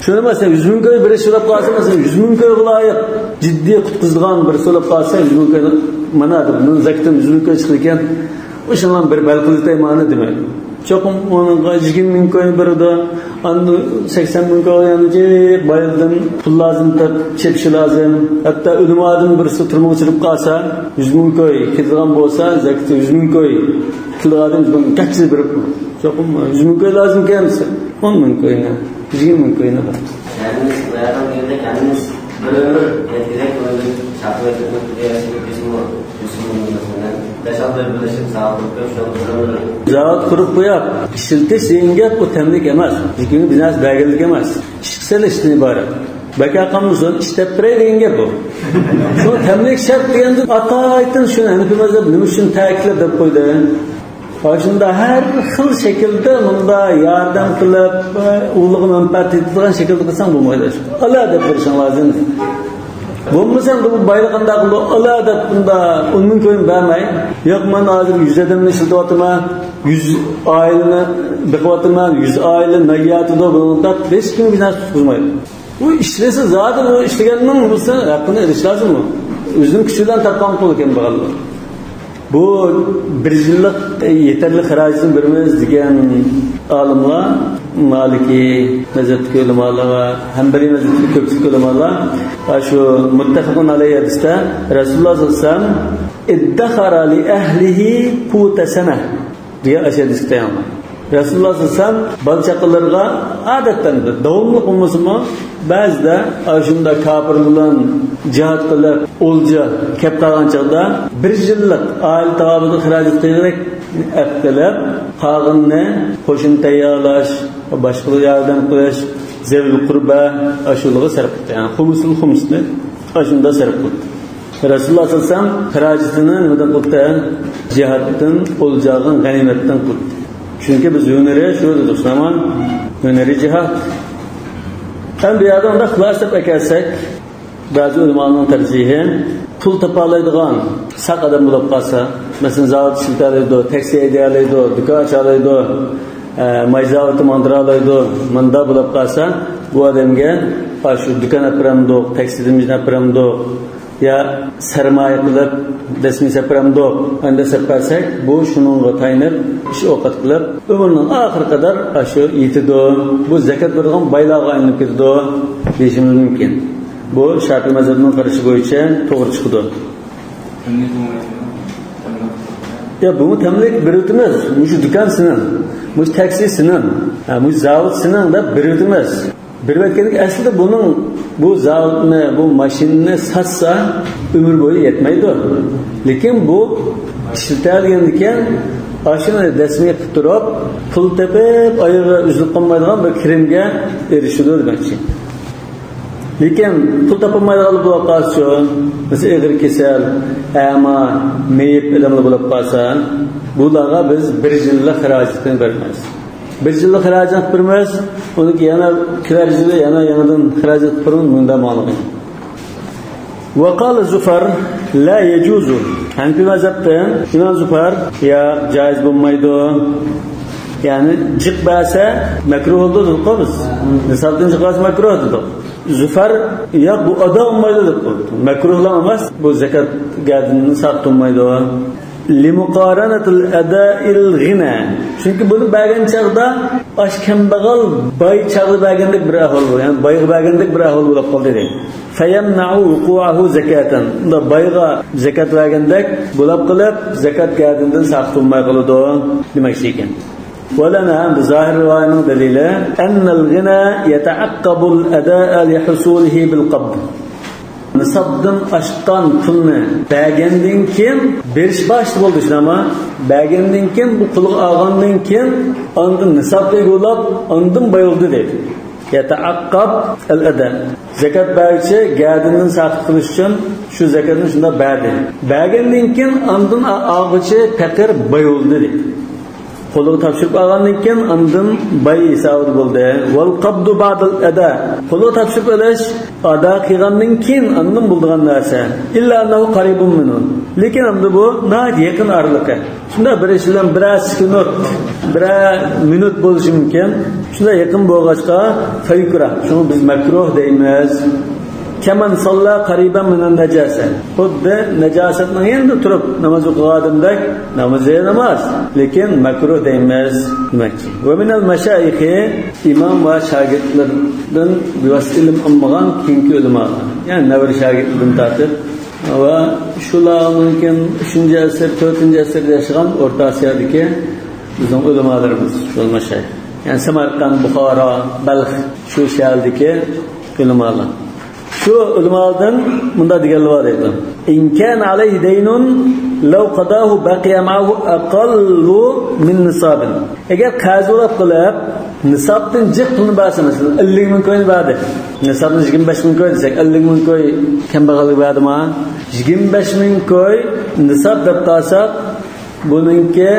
شۇنى مەسىلەن، يۈز مىڭ كوي بېرىش بولۇپ قالسا، مەسىلەن، يۈز مىڭ كويغا لايىق جىددىي قۇتقۇزىدىغان بىرسى بولۇپ قالسا، يۈز مىڭ كوي، مانا دەپ، مېنىڭ زەكىتىم يۈز مىڭ كوي چىقىدىكەن، ئوشۇڭلارنى بىر بەل قىلىۋېتەي مانا دېمەيدۇ. چوقۇم ئۇنىڭغا يىگىرمە مىڭ كوين بېرىدۇ. ئاندىن سەكسەن مىڭ كوين يەنە جىق بايلىدىن پۇل لازىم دەپ چېپىشى لازىم. ھەتتا ئۆلۈم ئادىمى بىرسى تۈرمىگە چىقىپ قالسا، يۈز مىڭ كوي كېتىدىغان بولسا، زەكىتى يۈز مىڭ كوي كېتىدىغان ئادەم يۈز مىڭ كوي بېرىپ، چوقۇم يۈز مىڭ كوي لازىم ئىكەن دېسە، ئون مىڭ كوينى، يىگىرمە مىڭ كوينى بەر. ھەممىمىز بۇ يەردىن كەلدۇق، ھەممىمىز بىر ئۆمۈر يەتكۈدەك ئۆمۈرنى ساقلاپ ياشىدۇق دېسىمۇ، زاۋۇت قۇرۇپ قويۇپ ئىشلىتىش دېگەن گەپ، ئۇ تەملىك ئەمەس. لېكىن بىز نەرسە بەرگەنلىك ئەمەس. ئىشقا سېلىشتىن ئىبارەت. بەكار قالمىسۇن، ئىشلەپ بېرەي دېگەن گەپ بۇ. شۇ تەملىك شەرت دېگەندە ئاتايتىن شۇنى ھەنىپىي مەزھەپ نېمە ئۈچۈن تەكىتلەپ دەپ قويدى. شۇنداق ھەر خىل شەكىلدە مۇنداق ياردەم قىلىپ، ئۇلىغا مەنپەئەت يېتىدىغان شەكىلدە قىلساڭ بولمايدۇ. ئالا دەپ بېرىشىڭ لازىم. بولمىسا بۇ بايلىق قانداق قىلىدۇ؟ ئالا دەپ بۇنداق ئون مىڭ كوين بەرمەي، ياق، مەن ھازىر يۈز ئادەمنى ئىشلىتىۋاتىمەن، يۈز ئائىلىنى بېقىۋاتىمەن، يۈز ئائىلە نان يەۋاتىدۇ، بۇنى دەپ ھېچكىم بىر نەرسە تۇتقۇزمايدۇ. ئۇ ئىشلىسە زادى، ئۇ ئىشلىگەننىڭ بولسا ھەققىنى ئېلىش لازىممۇ؟ ئۆزىنىڭ كۈچى بىلەن تاپقان پۇل ئىكەن بۇ. بۇ بىر يىللىق يېتەرلىك خىراجىتىنى بېرىمىز دېگەن ئالىملار، مالىكىي مەزھەپتىكى ئۆلىمالار ۋە ھەمبەلىي مەزھەپتىكى كۆپچىلىك ئۆلىمالار، شۇ مۇتتەپەقۇن ئەلەيھى ھەدىستە رەسۇلۇللاھ سەللەللاھۇ ئەلەيھى ۋەسەللەم، «ادخر لأهله قوت سنة» دېگەن ئاشۇ ھەدىسكە تايىنىپ، رەسۇلۇللاھ سەللەللاھۇ ئەلەيھى ۋەسەللەم بالا چاقىلىرىغا ئادەتتە داۋاملىق بولمىسىمۇ، بەزىدە ئاشۇنداق كاپىر بىلەن جىھاد قىلىپ، ئولجا كەپ قالغان چاغدا بىر يىللىق ئائىلە تاۋابىدا خىراجەت قىلغاندەك ئەپ قىلىپ، قالغىنىنى قوشۇن تەييارلاش، باشقىلارغا ياردەم قىلىش، زەۋىل قۇربا، ئاشۇلارغا سەرپ قىلدى. يەنى خۇمسۇل خۇمسنى ئاشۇنداق سەرپ قىلدى. رەسۇلۇللاھ سەللەللاھۇ ئەلەيھى ۋەسەللەم خىراجىتىنى نېمىدىن قىلدى؟ جىھادتىن، ئولجا ئالغان غەنىيمەتتىن قىلدى. چۈنكى بىز ھۈنىرى شۇ دېدۇق، شۇنداقمۇ؟ ھۈنىرى جىھاد. ھەم بۇ يەردە ئۇنداق خۇلاسە قىلىپ ئەكەلسەك، بەزى ئۆلىمالارنىڭ تەرجىھى، پۇل تاپالايدىغان ساق ئادەم بولۇپ قالسا، مەسىلەن، زاۋۇت ئىشلىتەلەيدۇ، تاكسى ھەيدىيەلەيدۇ، دۇكان ئاچالايدۇ، ئە، ماي زاۋۇتى ماڭدۇرالايدۇ، مۇنداق بولۇپ قالسا، بۇ ئادەمگە شۇ دۇكان ئەپ بېرەمدۇق، تاكسىدىن بىزنى ئەپ بېرەمدۇق، يا سەرمايە قىلىپ دەسمىيە سېلىپ بېرەمدۇق؟ ئەندى سېلىپ بەرسەك، بۇ شۇنىڭغا تايىنىپ ئىش ئوقەت قىلىپ، ئۆمرىنىڭ ئاخىرى قەدەر ئاشۇ يېتىدۇ. بۇ زەكەت بېرىدىغان بايلارغا ئايلىنىپ كېتىدۇ دېيىشىمىز مۇمكىن. بۇ شاپىئىي مەزھەپنىڭ قارىشى بويىچە توغرا چىقىدۇ. يا، بۇمۇ تەملىك بېرىۋېتىمىز. مۇشۇ دۇكان سېنىڭ، مۇشۇ تاكسى سېنىڭ، ھە، مۇشۇ زاۋۇت سېنىڭ دەپ بېرىۋېتىمىز. بېرىۋەتكەندىكىن ئەسلىدە بۇنىڭ، بۇ زاۋۇتنى، بۇ ماشىنىنى ساتسا ئۆمۈر بويى يەتمەيدۇ. لېكىن بۇ ئىشلىتەلىگەندىكىن ئاشۇنى دەسمىيە قىلىپ تۇرۇپ، پۇل تېپىپ ئايىغى ئۈزۈلۈپ قالمايدىغان بىر كىرىمگە ئېرىشىدۇ دېمەكچى. لېكىن پۇل تاپالمايدىغانلار بولۇپ قالسىچۇ؟ مەسىلەن، ئېغىر كېسەل، ئەما، مېيىپ ئادەملەر بولۇپ قالسا، بۇلارغا بىز بىر يىللىق خىراجىتىنى بېرىمىز. بىر يىللىق خىراجەت بېرىمىز، ئۇنىڭ كېيىن يەنە كېلەر يىلى يەنە ياڭىدىن خىراجەت بېرىمىز، مۇنداق ماڭىدۇ. وقال زفر لا يجوز. ھەنىپىي مەزھەپتە ئىمام زۇفەر، ياق، جايىز بولمايدۇ. يەنى جىق بەرسە مەكرۇھ بولىدۇ دېدۇققۇ بىز. نىسابتىن جىق بەرسە مەكرۇھ دېدۇق. زۇفەر، ياق، بۇ ئادا بولمايدۇ دەپ قويدى. مەكرۇھلا ئەمەس، بۇ زەكەت گەدىنىنى ساقىت قىلمايدۇ. لمقارنة الأداء الغنى. چۈنكى بۇنى بەرگەن چاغدا ئاش كەمبەغەل باي چاغدا بەرگەندەك بىر ئەھۋال بولىدۇ. يەنى بايغا بەرگەندەك بىر ئەھۋال بولۇپ قالدى دەيدۇ. فيمنع وقوعه زكاة. بۇندا بايغا زەكەت بەرگەندەك بولۇپ قېلىپ، زەكەت گەدىنىدىن ساقىت بولماي قالىدۇ دېمەكچى ئىكەن. ولنا، ھەم زاھىر رىۋايەتنىڭ دەلىلى، أن الغنى يتعقب الأداء لحصوله بالقبض. نىسابتىن ئاشقان پۇلنى بەرگەندىن كېيىن بېرىش باشتا بولدى، شۇنداقمۇ؟ بەرگەندىن كېيىن، بۇ قولغا ئالغاندىن كېيىن، ئاندىن نىسابقا ئىگە بولۇپ، ئاندىن باي بولدى دەيدۇ. يتعقب الأداء. زەكەت بەرگۈچى گەدىنىدىن ساقىت قىلىش ئۈچۈن شۇ زەكەتنى شۇنداق بەردى. بەرگەندىن كېيىن ئاندىن ئا-، ئالغۇچى پەقىر باي بولدى دەيدۇ. قولىغا تاپشۇرۇپ ئالغاندىن كېيىن ئاندىن باي ھېسابىدا بولدى. والقبض بعد الأداء. قولىغا تاپشۇرۇپ ئېلىش، ئادا قىلغاندىن كېيىن ئاندىن بولىدىغان نەرسە. إلا أنه قريب منه. لېكىن ئەمدى بۇ ناھايىتى يېقىن ئارىلىقى. شۇنداق بىر ئىش بىلەن بىرەر سېكۇنت، بىرەر مىنۇت بولۇشى مۇمكىن. شۇنداق يېقىن بولغاچقا، فيكره. شۇڭا بىز مەكرۇھ دەيمىز. كمن صلى قريبا من النجاسة. خۇددى ناجاسەتنىڭ يېنىدا تۇرۇپ ناماز ئوقۇغان ئادەمدەك نامىزى ناماز. لېكىن مەكرۇھ دەيمىز دېمەكچى. ومن المشايخ، ئىمام ۋە شاگىرتلىرىدىن بىۋاسىتە ئىلىم ئالمىغان كېيىنكى ئۆلىمالار. يەنى نەۋرە شاگىرتلىرىدىن تارتىپ، ۋە شۇلار مۇمكىن ئۈچىنچى ئەسىر، تۆتىنچى ئەسىردە ياشىغان ئورتا ئاسىيادىكى بىزنىڭ ئۆلىمالىرىمىز، شۇ مەشايىخ. يەنى سەمەرقەند، بۇخارا، بەلخ، شۇ شەھەردىكى ئۆلىمالار. شۇ ئۆلىمالاردىن مۇنداق دېگەنلەر بار دەيدۇ. إن كان عليه دين لو قضاه بقي معه أقل من نصاب. ئەگەر قەرز بولاپ قېلىپ، نىسابتىن جىق پۇلنى بەرسە، مەسىلەن، ئەللىك مىڭ كوينى بەردى. نىسابنى يىگىرمە بەش مىڭ كوي دېسەك، ئەللىك مىڭ كوي كەمبەغەلگە بەردىما؟ يىگىرمە بەش مىڭ كوي نىساب دەپ قالساق، بۇنىڭكى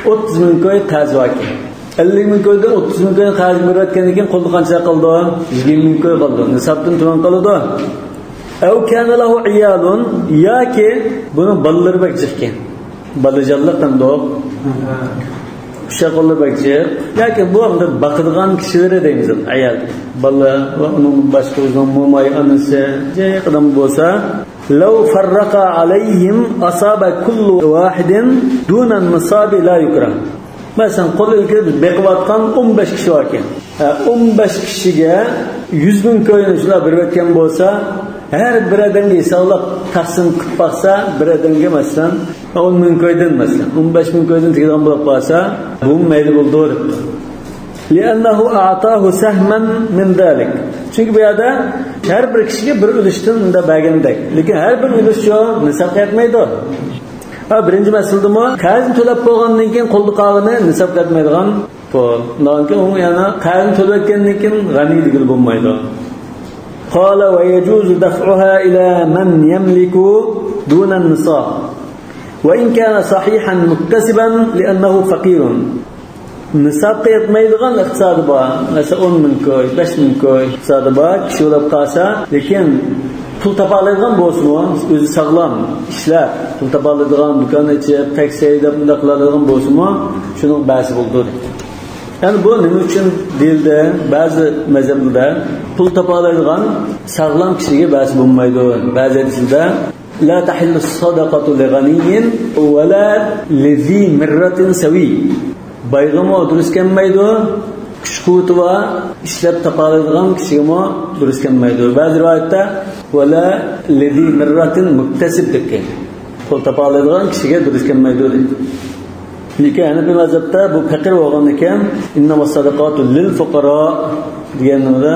ئوتتۇز مىڭ كوي قەرز باركەن. ئەللىك مىڭ كويدىن ئوتتۇز مىڭ كوي قەرز بېرىۋەتكەندىن كېيىن قولدا قانچە قالىدۇ؟ يىگىرمە مىڭ كوي قالىدۇ. نىسابتىن تۆۋەن قالىدۇ. أو كان له عيال، ياكى بۇنىڭ بالىلىرى بەك جىقكەن. بالاجانلىق دەمدۇق. ئۇششاق بالىلار بەك جىق. ياكى بۇ ئەمدى باقىدىغان كىشىلىرى دەيمىز، ئايال. بالا ۋە ئۇنىڭدىن باشقا ئۆزىنىڭ موماي، ئانىسى، جىق ئادەم بولسا، لو فرق عليهم أصاب كل واحد دون النصاب لا يكره. مەسىلەن، قولىدىكى بېقىۋاتقان ئون بەش كىشى باركەن. ھە، ئون بەش كىشىگە يۈز مىڭ كوينى شۇلار بېرىۋەتكەن بولسا، ھەر بىر ئادەمگە ھېسابلاپ تەقسىم قىلىپ باقسا، بىر ئادەمگە، مەسىلەن، ئون مىڭ كويدىن، مەسىلەن، ئون بەش مىڭ كويدىن تېگىدىغان بولۇپ قالسا، بۇمۇ مەيلى بولىدۇ دەپتۇ. لأنه أعطاه سهما من ذلك. چۈنكى بۇ يەردە ھەر بىر كىشىگە بىر ئۈلۈشتىن مۇنداق بەرگەندەك. لېكىن ھەر بىر ئۈلۈشچۇ نىسابقا يەتمەيدۇ. ھە، بىرىنچى مەسىلىدىمۇ، قەرزنى تۆلەپ بولغاندىن كېيىن قولدا قالغىنى نىسابقا يەتمەيدىغان پۇل. ئۇندىن كېيىن ئۇ يەنە قەرزنى تۆلەۋەتكەندىن كېيىن غەنى دېگىلى بولمايدۇ. قال ويجوز دفعها إلى من يملك دون النصاب. وإن كان صحيحا مكتسبا لأنه فقير. نىسابقا يەتمەيدىغان ئىقتىسادى بار، مەسىلەن، ئون مىڭ كوي، بەش مىڭ كوي ئىقتىسادى بار كىشى بولۇپ قالسا، لېكىن پۇل تاپالايدىغان بولسىمۇ، ئۆزى ساغلام ئىشلەپ، پۇل تاپالايدىغان، دۇكان ئېچىپ، تاكسى ھەيدەپ، مۇنداق قىلالايدىغان بولسىمۇ، شۇنىڭغا بەرسە بولىدۇ. يەنى بۇ نېمە ئۈچۈن دېيىلدى؟ بەزى مەزھەپلەردە پۇل تاپالايدىغان ساغلام كىشىگە بەرسە بولمايدۇ. بەزى ھەدىسلەردە لا تحل الصدقة لغني ولا لذي مرة سوي. بايغىمۇ دۇرۇس كەلمەيدۇ، كۈچ-قۇۋۋىتى بار، ئىشلەپ تاپالايدىغان كىشىگىمۇ دۇرۇس كەلمەيدۇ. بەزى رىۋايەتتە ولا لذي مرة مكتسب دەپ كەلگەن. پۇل تاپالايدىغان كىشىگە دۇرۇس كەلمەيدۇ دەيدۇ. لېكىن ھەنەپىي مەزھەپتە بۇ پەقىر بولغاندىكىن، إنما الصدقات للفقراء دېگەننىڭدە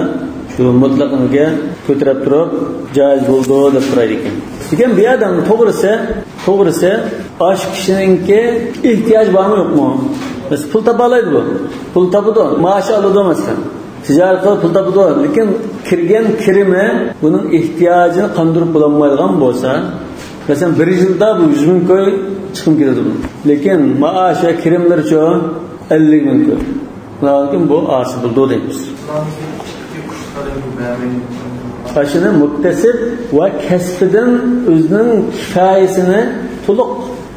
شۇ مۇتلەقنىڭكى كۆتۈرۈپ تۇرۇپ جايىز بولىدۇ دەپ تۇرايدىكەن. لېكىن بۇ يەردە توغرىسى، توغرىسى ئاشۇ كىشىنىڭكى ئېھتىياجى بارمۇ يوقمۇ؟ مەسىلەن، پۇل تاپالايدۇ بۇ. پۇل تاپىدۇ، مائاش ئالىدۇ مەسىلەن. تىجارەت قىلىپ پۇل تاپىدۇ، لېكىن كىرگەن كىرىمى بۇنىڭ ئېھتىياجىنى قاندۇرۇپ بولالمايدىغان بولسا، مەسىلەن، بىر يىلدا بۇ يۈز مىڭ كوي چىقىم كېلىدۇ. لېكىن مائاش ۋە كىرىملىرىچۇ ئەللىك مىڭ كوي. بۇنىڭدىن بۇ ئاسىي بولىدۇ دەيمىز. ئاشۇنى مۇكتەسىب ۋە كەسپىدىن ئۆزىنىڭ كىفايىسىنى تولۇق،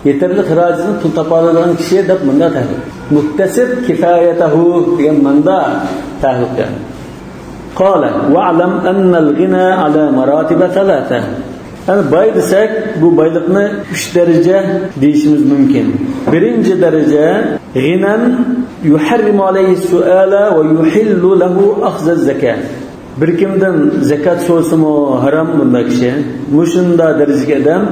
يېتەرلىك خىراجىتىنى پۇل تاپالايدىغان كىشى دەپ مۇنداق تەھلىل. مۇكتەسىب كىفايەتەھۇ دېگەن مەنىدە تەھلىل. قال: واعلم أن الغنى على مراتب ثلاثة. يەنى باي دېسەك، بۇ بايلىقنى ئۈچ دەرىجە دېيىشىمىز مۇمكىن. بىرىنچى دەرىجە، غنى يحرم عليه السؤال ويحل له أخذ الزكاة. بىر كىمدىن زەكات سورىسىمۇ ھارام بۇنداق كىشى. مۇشۇنداق دەرىجىگە ئادەم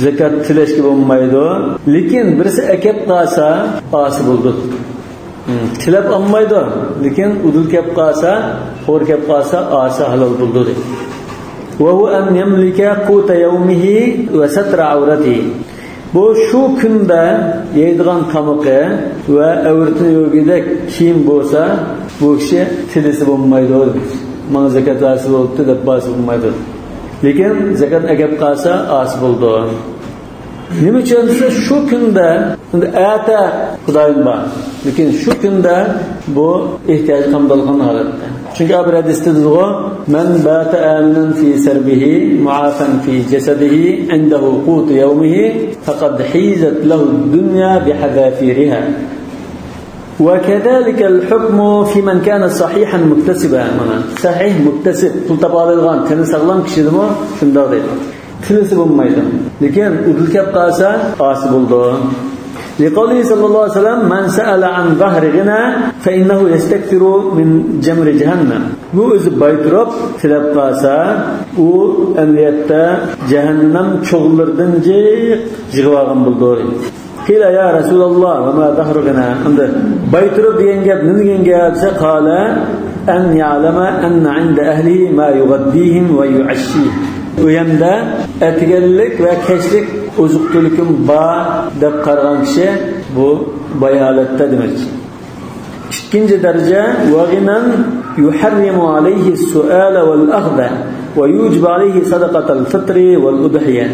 زەكات تىلەشكە بولمايدۇ. لېكىن بىرسى ئەكەپ قالسا، ئاسىي بولىدۇ. تىلەپ ئالمايدۇ، لېكىن ئۇدۇل كەپ قالسا، خور كەپ قالسا، ئاسا ھالال بولىدۇ دەيدۇ. وهو أن يملك قوت يومه وستر عورته. بۇ شۇ كۈندە يەيدىغان تامىقى ۋە ئەۋرىتىنى يويغۇدەك كىيىم بولسا، بۇ كىشى تىلىسە بولمايدۇ. ماڭا زەكات ھاسىل بولۇپتۇ دەپ بارسا بولمايدۇ. لېكىن زەكات ئەكەپ قالسا، ئاسىي بولىدۇ. نېمە ئۈچۈن دېسە، شۇ كۈندە، ئەمدى ئەتە خۇدايىم بار، لېكىن شۇ كۈندە بۇ ئېھتىياجى قامدالغان ھالەتتە. چۈنكى بىر ھەدىستە دېدىغۇ: من بات آمنا في سربه معافى في جسده عنده قوت يومه فقد حيزت له الدنيا بحذافيرها. وكذلك الحكم في من كان صحيحا مكتسبا. مانا سەھىھ، مۇكتەسىب، پۇل تاپالايدىغان، تېنى ساغلام كىشىدىمۇ شۇنداق دەيدۇ. تىلىسە بولمايدۇ. لېكىن ئۇدۇل كەپ قالسا، ئاسىي بولىدۇ. لقوله صلى الله عليه وسلم: من سأل عن ظهر غنى فإنه يستكثر من جمر جهنم. بۇ ئۆزى باي تۇرۇپ تىلەپ قالسا، ئۇ ئەمەلىيەتتە جەھەننەم چوغلىرىدىن جىق يىغىۋالغان بولىدۇ. قيل: يا رسول الله، وما ظهر غنى؟ ئەمدى باي تۇرۇپ دېگەن گەپ نېمە دېگەن گەپ دېسە، قال: أن يعلم أن عند أهله ما يغديهم ويعشيهم. ئۆيەمدە ئەتىگەنلىك ۋە كەچلىك ئوزۇق-تۈلۈكۈم بار دەپ قارىغان كىشى بۇ باي ھالەتتە دېمەكچى. ئىككىنچى دەرىجە، وغنى يحرم عليه السؤال والأخذ ويوجب عليه صدقة الفطر والأضحية.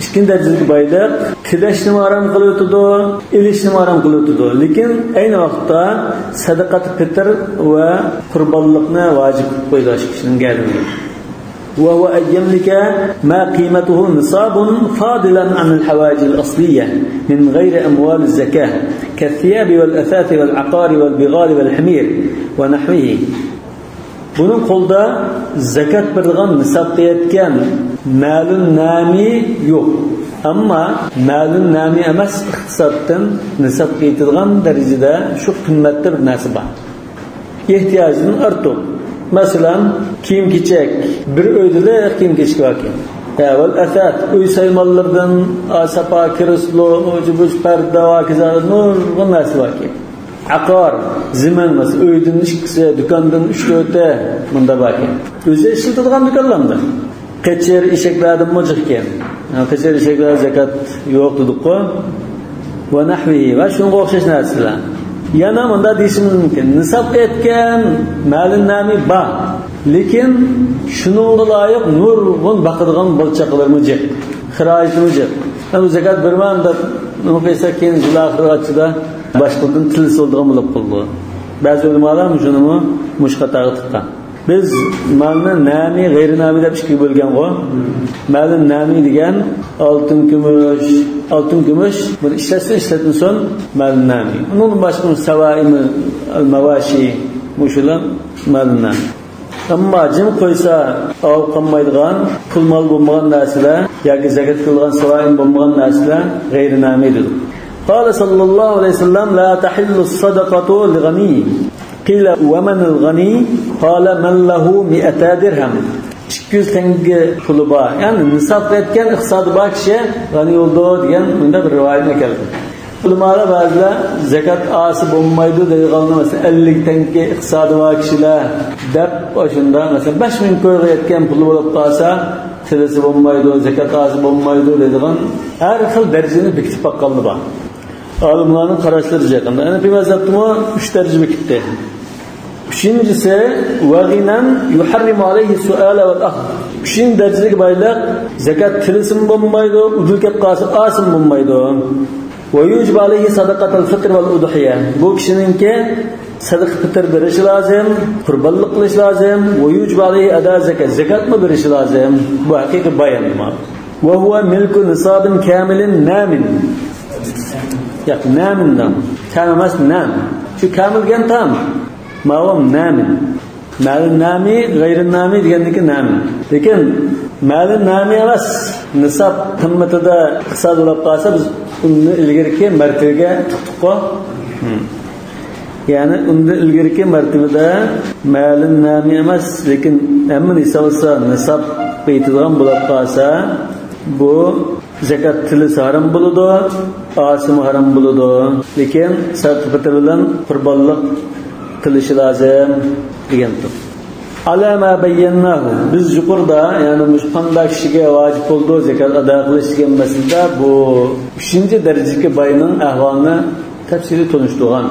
ئىككىنچى دەرىجىدىكى بايلىق تىلەشنىمۇ ھارام قىلىۋېتىدۇ، ئېلىشنىمۇ ھارام قىلىۋېتىدۇ. لېكىن ئەينى ۋاقىتتا سەدىقەت پىتىر ۋە قۇربانلىقنى ۋاجىپ قىلىپ قويىدۇ شۇ كىشىنىڭ گەدىنىگە. وهو أن يملك ما قيمته نصاب فاضلا عن الحوائج الأصلية من غير أموال الزكاة كالثياب والأثاث والعقار والبغال والحمير ونحوه. بۇنىڭ قولىدا زەكات بېرىدىغان نىسابقا يەتكەن مالۇن نامى يوق. ئەمما مالۇن نامى ئەمەس، ئىقتىسادتىن نىسابقا يېتىدىغان دەرىجىدە شۇ قىممەتتە بىر نەرسە بار. ئېھتىياجدىن ئارتۇق. مەسىلەن، كىيىم-كېچەك، بىر ئۆيدىلا كىيىم-كېچەك باركەن. ھە، ۋەل ئەسەس، ئۆي سايمانلىرىدىن، ئا، ساپا، كرېسلو، ئۇجۇبۇچ، پەردە، ۋاكىزا، نۇرغۇن نەرسە باركەن. ئەقار، زېمىن، مەسىلەن، ئۆيدىن ئىككىسى، دۇكاندىن ئۈچ تۆتى، مۇندا باركەن. ئۆزى ئىشلىتىدىغان دۇكانلاردا. قېچىر ئېشەكلەردىنمۇ جىقكەن. قېچىر ئېشەكلەر زەكات يوق دېدۇققۇ. ۋە نەھۋىھى ۋە شۇنىڭغا ئوخشاش نەرسىلەر. يەنە مۇنداق دېيىشىمىز مۇمكىن. نىساب ئەتكەن مالۇن نامى بار. لېكىن شۇنىڭغا لايىق نۇرغۇن باقىدىغان بالا-چاقىلىرىمۇ جىق. خىراجىتىمۇ جىق. بۇ زەكات بەرمەن دەپ نېمە قىلسا، كېيىن يىل ئاخىرىغىچىدا باشقىدىن تىلسىز بولىدىغان بولۇپ قالىدۇ. بەزى ئۆلىمالار شۇنىمۇ مۇشۇ قاتارغا تىققان. بىز مالنى نامى، غەيرىي نامى دەپ ئىككىگە بۆلگەنغۇ. مالۇن نامى دېگەن ئالتۇن، كۈمۈش، ئالتۇن، كۈمۈش، بۇنى ئىشلەتسە ئىشلەتمىسۇن، مالۇن نامى. ئۇنىڭدىن باشقا سەۋائىمۇ، ئەل ماۋاشى، مۇشۇلار مالۇن نامى. ئەمما جىم قويسا ئاۋۇپ قالمايدىغان، پۇل مال بولمىغان نەرسىلەر ياكى زەكەت قىلىدىغان سەۋائىم بولمىغان نەرسىلەر غەيرىي نامى دېدۇق. قال صلى الله عليه وسلم: لا تحل الصدقة لغني. قيل: ومن الغني؟ قال: من له مئتا درهم. ئىككى يۈز تەڭگە پۇلى بار، يەنى نىساب يەتكەن ئىقتىسادى بار كىشى غەنىي بولىدۇ دېگەن مۇنداق بىر رىۋايەتنى كەلتۈردى. ئۆلىمالار بەزىلەر زەكات ئاسىي بولمايدۇ دەيدىغانلار، مەسىلەن، ئەللىك تەڭگە ئىقتىسادى بار كىشىلەر دەپ، ئاشۇنداق، مەسىلەن، بەش مىڭ كويغا يەتكەن پۇلى بولۇپ قالسا، تىلىسە بولمايدۇ، زەكات ئاسىي بولمايدۇ دەيدىغان ھەر خىل دەرىجىنى بېكىتىپ باققانلار بار. ئالىملارنىڭ قاراشلىرىچە، ھەنەفىي مەزھەپتىمۇ ئۈچ دەرىجە بېكىتتى. ئۈچىنچىسى، ۋەغىنەن يۇھەررىمۇ ئەلەيھى سۇئالە ۋەل ئەخذ. ئۈچىنچى دەرىجىدىكى بايلىق، زەكات تىلىسىمۇ بولمايدۇ، ئۇدۇل كەپ قالسا ئاسىمۇ بولمايدۇ. ۋە يۇجىبۇ ئەلەيھى سەدەقەتەل فىتر ۋەل ئۇدھىيە. بۇ كىشىنىڭكى سەدىقە پىتىر بېرىشى لازىم، قۇربانلىق قىلىشى لازىم، ۋە يۇجىبۇ ئەلەيھى ئەدا زەكات، زەكاتمۇ بېرىشى لازىم. بۇ ھەقىقىي باي ئەمدى. ۋە ھۇۋە مىلكۇ نىسابىن كامىلىن نامىن. ياق، نامىن دەڭ. تام ئەمەس، نام. شۇ كامىل دېگەن تام. ماۋۇ نامىن. مەلۇم نامى، غەيرىن نامى دېگەندىكى نامى. لېكىن مەلۇم نامى ئەمەس، نىساب قىممىتىدە ئىقتىساد بولۇپ قالسا، بىز ئۇنى ئىلگىرىكى مەرتىۋىگە تىقتۇققۇ. ھىم. يەنى ئۇندىن ئىلگىرىكى مەرتىۋىدە مەلۇم نامى ئەمەس، لېكىن ھەممىنى ھېسابلىسا نىسابقا يېتىدىغان بولۇپ قالسا، بۇ زەكات تىلىسا ھارام بولىدۇ، ئاسىمۇ ھارام بولىدۇ. لېكىن سەدىقە پىتىر بىلەن قۇربانلىق قىلىشى لازىم دېگەنتۇق. ئەلا ما بەييەنناھۇ. بىز يۇقىرىدا، يەنى مۇشۇ قانداق كىشىگە ۋاجىپ بولىدۇ زەكات ئادا قىلىش دېگەن مەسىلىدە بۇ ئۈچىنچى دەرىجىدىكى باينىڭ ئەھۋالىنى تەپسىلىي تونۇشتۇرغان.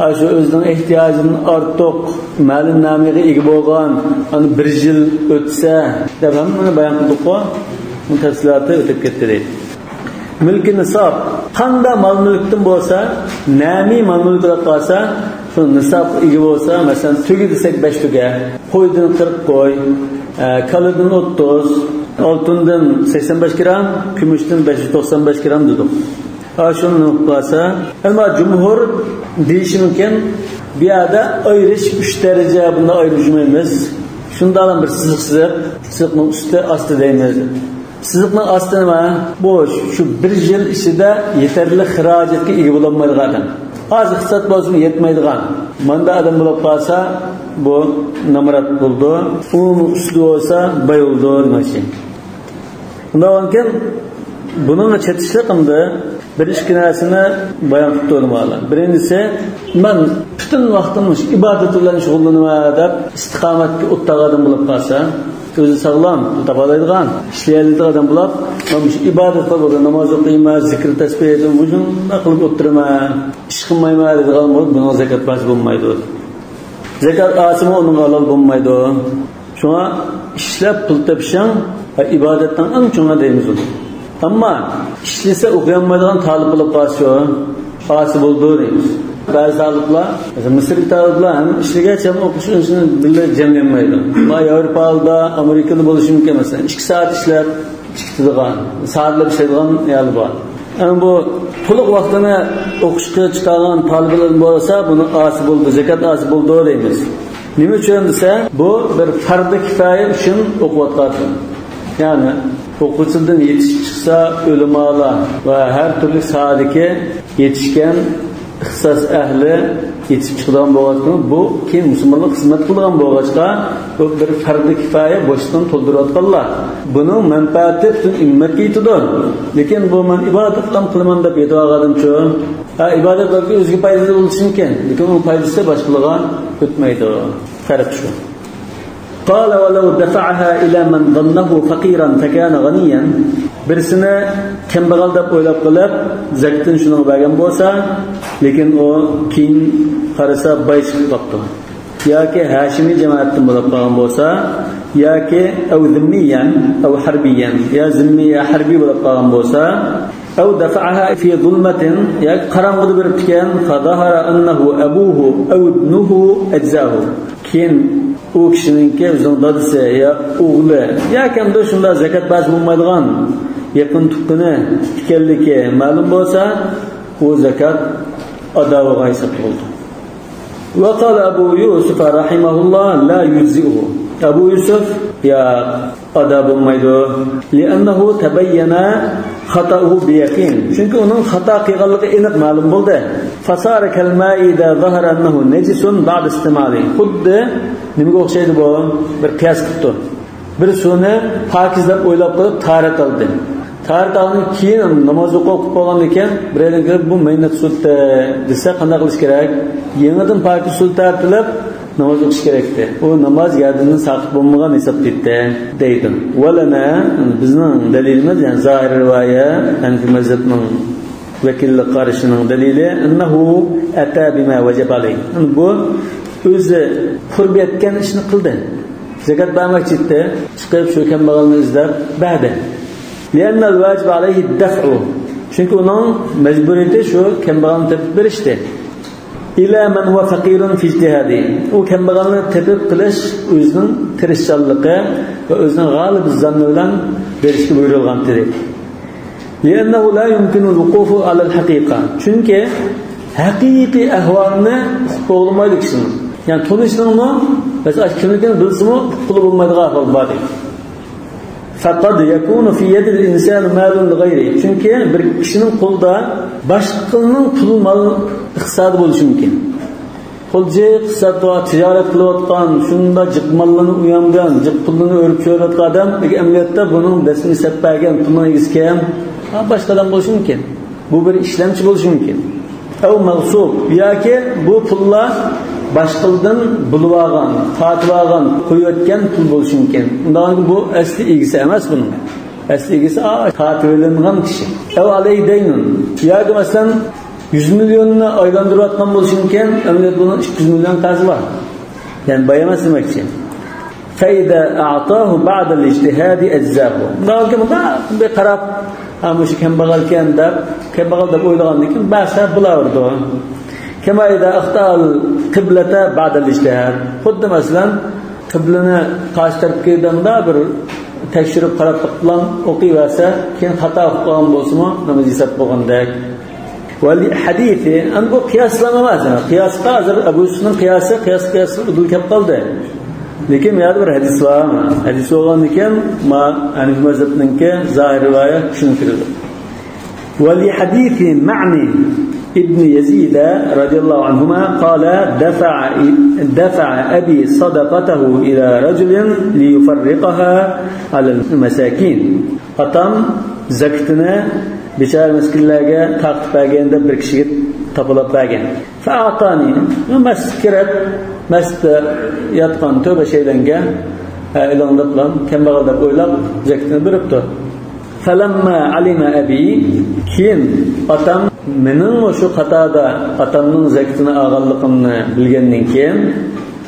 ھە، شۇ ئۆزىنىڭ ئېھتىياجىدىن ئارتۇق مەلۇم نامىغا ئىگە بولغان، ئانا بىر يىل ئۆتسە دەپ ھەممىنى بايان قىلدۇققۇ. بۇ تەپسىلاتى ئۆتۈپ كەتتى دەيدۇ. مۈلكى نىساب، قانداق مال مۈلۈكتىن بولسا، نامى مال مۈلۈك بولۇپ قالسا، شۇ نىسابقا ئىگە بولسا، مەسىلەن، تۆگە دېسەك بەش تۆگە، قويدىن قىرىق قوي، ئە، كالىدىن ئوتتۇز، ئالتۇندىن سەكسەن بەش گرام، كۈمۈشتىن بەش يۈز توقسان بەش گرام دېدۇق. ھە، شۇنى قىلىپ قالسا، ئەمما جۇمھۇر دېيىشى مۇمكىن، بۇ يەردە ئايرىش ئۈچ دەرىجە، بۇنداق ئايرىشمايمىز. شۇنداقلا بىر سىزىق سىزىق، سىزىقنىڭ ئۈستى، ئاستى دەيمىز. سىزىقنىڭ ئاستى نېمە؟ بۇ شۇ بىر يىل ئىچىدە يېتەرلىك خىراجەتكە ئىگە بولالمايدىغان ئادەم. ئاز ئىقتىساد بولسىمۇ يەتمەيدىغان. ماندا ئادەم بولۇپ قالسا، بۇ نامرات بولىدۇ. ئۇنىڭ ئۈستىدە بولسا، باي بولىدۇ دېمەكچى. ئۇنداق بولغانكەن، بۇنىڭغا چېتىشلىق ئەمدى بىر ئىككى نەرسىنى بايان قىلىپ ئۆلىمالار. بىرىنچىسى، مەن پۈتۈن ۋاقتىمنى مۇشۇ ئىبادەت بىلەن شۇغۇللىنىمەن دەپ ئىستىقامەتكە ئولتۇرغان ئادەم بولۇپ قالسا، ئۆزى ساغلام، تاپالايدىغان، ئىشلىيەلەيدىغان ئادەم بولۇپ، مەن مۇشۇ ئىبادەتلەر بولدى، ناماز ئوقۇيمەن، زىكىر تەسبىھ ئېيتىمەن، مۇشۇنداق قىلىپ ئولتۇرىمەن، ئىش قىلمايمەن دەيدىغان بولۇپ، بۇنىڭغا زاكات بەرسە بولمايدۇ. زاكات ئالسىمۇ ئۇنىڭغا ھالال بولمايدۇ. شۇڭا ئىشلەپ پۇل تېپىشىڭ ئىبادەتنىڭ ئەڭ چوڭى دەيمىز ئۇنى. ئەمما ئىشلىسە ئوقۇيالمايدىغان تالىپ بولۇپ قالسىچۇ، ئاسىي بولىدۇ دەيمىز. بەزى تالىپلار، مەسىلەن، مىسىرلىق تالىپلار ھەم ئىشلىگەچ ھەم ئوقۇش ئۈچۈن بىللە جەملىيەلمەيدۇ. ما ياۋروپادا، ئامېرىكىدا بولۇشى مۇمكىن، مەسىلەن، ئىككى سائەت ئىشلەپ، چىقىدىغان، سائەتلەپ ئىشلەيدىغان ئەھۋالى بار. ئەمما بۇ تولۇق ۋاقتىنى ئوقۇشقا چىقارغان تالىبلار بولسا، بۇنى ئاسىي بولىدۇ، زاكات ئاسىي بولىدۇ دەيمىز. نېمە ئۈچۈن دېسە، بۇ بىر پەردى كىپايە ئۈچۈن ئوقۇۋاتقان. يەنى ئوقۇغۇچىدىن يېتىشىپ چىقسا، ئۆلىمالار ۋە ھەر تۈرلۈك ساھەدىكى يېتىشكەن ئىختىساس ئەھلى يېتىشىپ چىقىدىغان بولغاچقا، بۇ كېيىن مۇسۇلمانلىققا خىزمەت قىلىدىغان بولغاچقا، بۇ بىر پەردى كىپايە بوشلۇقىنى تولدۇرۇۋاتقانلار. بۇنىڭ مەنپەئەتى پۈتۈن ئۈممەتكە يېتىدۇ. لېكىن بۇ مەن ئىبادەت قىلىمەن دەپ يېتىۋالغان ئادەمچۇ؟ ھە، ئىبادەت بەلكى ئۆزىگە پايدىسى بولۇشى مۇمكىن، لېكىن ئۇنىڭ پايدىسى باشقىلارغا ئۆتمەيدۇ. پەرق شۇ. قال ولو دفعها إلى من ظنه فقيرا فكان غنيا. بىرسىنى كەمبەغەل دەپ ئويلاپ قېلىپ، زەكىتىنى شۇنىڭغا بەرگەن بولسا، لېكىن ئۇ كېيىن قارىسا باي چىقىپ قاپتۇ. ياكى ھاشىمىي جامائەتتىن بولۇپ قالغان بولسا، ياكى أو ذميا أو حربيا، يا زىممىي يا ھەربىي بولۇپ قالغان بولسا، أو دفعها في ظلمة، ياكى قاراڭغۇدا بېرىپتىكەن، فظهر أنه أبوه أو ابنه أجزأه. كېيىن ئۇ كىشىنىڭكى ئۆزىنىڭ دادىسى يا ئوغلى ياكى ئەمدى شۇنداق زاكات بەرسە بولمايدىغان يېقىن تۇغقىنى ئىكەنلىكى مەلۇم بولسا، ئۇ زاكات ئادا بولغان ھېسابتا بولىدۇ. وقال أبو يوسف رحمه الله لا يجزئه. ئەبۇ يۈسۈف، يا ئادا بولمايدۇ. لأنه تبين خطأه بيقين. چۈنكى ئۇنىڭ خاتا قىلغانلىقى ئېنىق مەلۇم بولدى. فصار كالماء إذا ظهر أنه نجس بعد استعماله. خۇددى نېمىگە ئوخشايدۇ بۇ؟ بىر قىياس قىپتۇ. بىر سۇنى پاكىز دەپ ئويلاپ قېلىپ تاھارەت ئالدى. تاھارەت ئالغاندىن كېيىن ناماز ئوقۇپ بولغاندىن كېيىن بىرەيلەن كېلىپ، بۇ مەينەت سۇ دېسە، قانداق قىلىش كېرەك؟ يېڭىدىن پاكىز سۇ تارتىلىپ، ناماز ئوقۇش كېرەكتى. ئۇ ناماز يەردىن ساقىت بولمىغان ھېسابتا كېتتى، دەيدۇ. ۋە لەنا، بىزنىڭ دەلىلىمىز، يەنى زاھىر رىۋايە، ھەنىفىي مەزھەپنىڭ ۋەكىللىك قارىشىنىڭ دەلىلى، أنه أتى بما وجب عليه. يەنى بۇ ئۆزى قۇربى يەتكەن ئىشنى قىلدى. زاكات بەرمەكچى ئىدى، چىقىپ شۇ كەمبەغەلنى ئىزدەپ بەردى. لأن الواجب عليه الدفع. چۈنكى ئۇنىڭ مەجبۇرىيىتى شۇ كەمبەغەلنى تېپىپ بېرىشتى. إلى من هو فقير في اجتهاده. ئۇ كەمبەغەلنى تېپىپ قىلىش ئۆزىنىڭ تىرىشچانلىقى ۋە ئۆزىنىڭ غالىب زاننى بىلەن بېرىشكە بۇيرۇلغان ئىدى. لأنه لا يمكن الوقوف على الحقيقة. چۈنكى ھەقىقىي ئەھۋالنى ئۇقۇپ بولمايدۇ كىشىنىڭ. يەنى تونۇشنىڭمۇ، مەسىلەن، كىملىكىنى بىلسىمۇ، ئۇققىلى بولمايدىغان ئەھۋال بار. فقد يكون في يد الإنسان مال لغيره. چۈنكى بىر كىشىنىڭ قولىدا باشقىنىڭ پۇل مال ئىقتىسادى بولۇشى مۇمكىن. قول جىق ساتىۋاتقان، تىجارەت قىلىۋاتقان، شۇنداق جىق ماللىرىنى ئۇيانغان، جىق پۇللىرىنى ئۆرۈپ چۆرۈۋاتقان ئادەم، لېكىن ئەمەلىيەتتە بۇنىڭ دەسمىنى سەپ بەرگەن، پۇلنىڭ ئىگىسى كىم؟ ھا، باشقا ئادەم بولۇشى مۇمكىن. بۇ بىر ئىشلەمچى بولۇشى مۇمكىن. ئەۋ مەغسۇب، ياكى بۇ پۇللار باشقىلىدىن بۇلىۋالغان، تارتىۋالغان، قويۇۋەتكەن پۇل بولۇشى مۇمكىن. ئۇنداق بۇ ئەسلى ئىگىسى ئەمەس بۇنىڭ. ئەسلى ئىگىسى، ئا، تارتىۋېلىنغان كىشى. ئەۋ ئەلەيھى دەينۇن. ياكى مەسىلەن، يۈز مىليوننى ئايلاندۇرۇۋاتقان بولۇشى مۇمكىن، ئەمدى بۇنىڭ ئىككى يۈز مىليون قەرزى بار. يەنى باي ئەمەس دېمەكچى. فإذا أعطاه بعد الاجتهاد أجزاه. بۇنداق بۇنداق بىر قاراپ، ھا، مۇشۇ كەمبەغەلكەن دەپ، كەمبەغەل دەپ ئويلىغاندىن كېيىن بەرسە بولۇۋېرىدۇ. كما إذا أخطأ القبلة بعد الاجتهاد. خۇددى مەسىلەن، قىبلىنى قارشى تەرەپكە دەمدا بىر تەكشۈرۈپ قاراپ بېقىپلا ئوقۇۋەرسە، كېيىن خاتا ئوقۇپ قالغان بولسىمۇ، نامىزى ھېساب بولغاندەك. ۋەل ھەدىسى، ئەمدى بۇ قىياسلىما ئەمەس. قىياسقا ھازىر ئەبۇ يۈسۈپنىڭ قىياسى، قىياس، قىياس ئۇدۇل كەپ قالدى. لېكىن بۇ يەردە بىر ھەدىس بار. ھەدىس بولغاندىكىن، ما ھەنىفى مەزھەبنىڭكى زاھىر رىۋايە شۇنى كۆرىدۇ. ولحديث معن بن يزيد رضي الله عنهما قال دفع، دفع أبي صدقته إلى رجل ليفرقها على المساكين. ئاتام زاكىتىنى بىچارە مىسكىنلەرگە تارقىتىپ بەرگەندە بىر كىشىگە تاپىلاپ بەرگەن. فأعطاني، مەسچىتكە كىرىپ، مەسچىتتە ياتقان تۆبە شەيلەنگە، ئە، ئېلىڭ دەپلا، كەمبەغەل دەپ ئويلاپ، زاكىتىنى بېرىپتۇ. فلما علم أبي، كېيىن ئاتام مېنىڭمۇ شۇ قاتاردا ئاتامنىڭ زاكىتىنى ئالغانلىقىمنى بىلگەندىن كېيىن،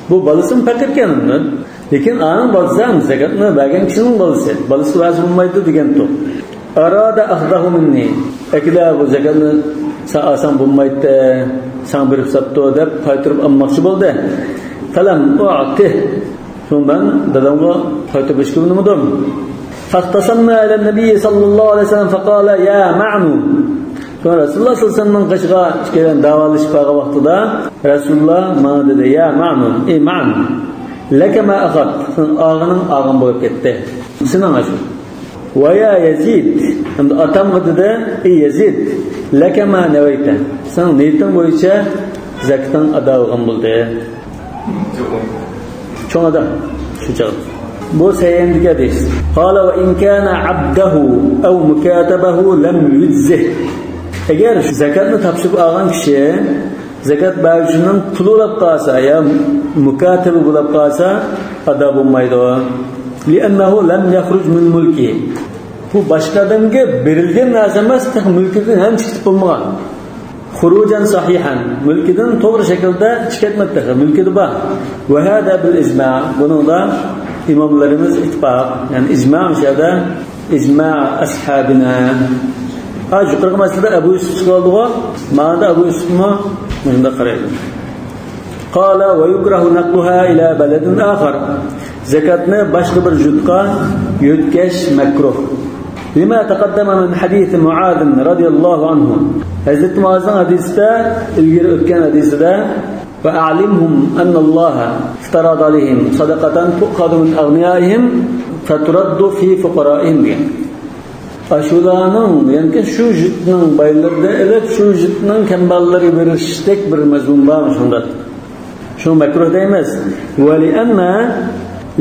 بۇ بالىسىمۇ پەقىركەن ئۇنىڭ. لېكىن ئانىڭ بالىسى ھەم زاكاتنى بەرگەن كىشىنىڭ بالىسى. بالىسى بەرسە بولمايدۇ دېگەنتۇق. أراد أخذه مني. ئەكىلە بۇ زاكاتنى سەن ئالساڭ بولمايتتى، ساڭا بېرىپ ساپتۇ دەپ قايتۇرۇپ ئالماقچى بولدى. فلم أعطه. شۇڭا مەن دادامغا قايتۇرۇپ بېرىشكە ئۇنىمىدىم. فاختصمنا إلى النبي صلى الله عليه وسلم فقال يا معن. شۇڭا رەسۇلۇللا سەللەللاھۇ ئەلەيھى ۋەسەللەمنىڭ قېشىغا ئىككىيلەن داۋالىشىپ بارغان ۋاقتىدا رەسۇلۇللا ماڭا دېدى، يا معن، ئەي مەن، لك ما أخذت، سېنىڭ ئالغىنىڭ ئالغان بولۇپ كەتتى. سېنىڭ ئاشۇ. ويا يزيد، ئەمدى ئاتامغا دېدى، ئەي يەزىد، لك ما نويت، سېنىڭ نىيىتىڭ بويىچە زاكىتىڭ ئادا بولغان بولدى. چوڭ ئادا، شۇ چاغدا. بۇ سەھىھتىكى ھەدىس. قال وإن كان عبده أو مكاتبه لم يجزه. ئەگەر زاكاتنى تاپشۇرۇپ ئالغان كىشى زاكات بەرگۈچىنىڭ قۇلى بولاپ قالسا يا مۇكاتىبى بولاپ قالسا، ئادا بولمايدۇ. لأنه لم يخرج من ملكه. بۇ باشقا ئادەمگە بېرىلگەن نەرسە ئەمەس، تېخى مۈلكىدىن ھەم چىقىپ بولمىغان. خروجا صحيحا، مۈلكىدىن توغرا شەكىلدە چىقىپ كەتمىدى تېخى، مۈلكىدە بار. وهذا بالإجماع، بۇنىڭدا ئىماملىرىمىز ئىتتىپاق، يەنى ئىجماع مۇشۇ يەردە، إجماع أصحابنا. ھا، يۇقىرىقى مەسىلىدە ئەبۇ يۈسۈپ چىقىۋالدىغۇ، مانا ئەبۇ يۈسۈپمۇ مۇشۇنداق قارايدۇ. قال ويكره نقلها إلى بلد آخر. زاكاتنى باشقا بىر يۇرتقا يۆتكەش مەكرۇھ. لما تقدم من حديث معاذ رضي الله عنه. ھەزرىتى مۇئازنىڭ ھەدىسىدە، ئىلگىرى ئۆتكەن ھەدىسىدە، وأعلمهم أن الله افترض عليهم صدقة تؤخذ من أغنيائهم فترد في فقرائهم دېگەن. ئاشۇلارنىڭ، يەنى شۇ يۇرتنىڭ بايلىرىدىن ئېلىپ، شۇ يۇرتنىڭ كەمبەغەللىرىگە بېرىشتەك بىر مەزمۇن بارمۇ شۇنداق؟ شۇ مەكرۇھ دەيمىز. ولأن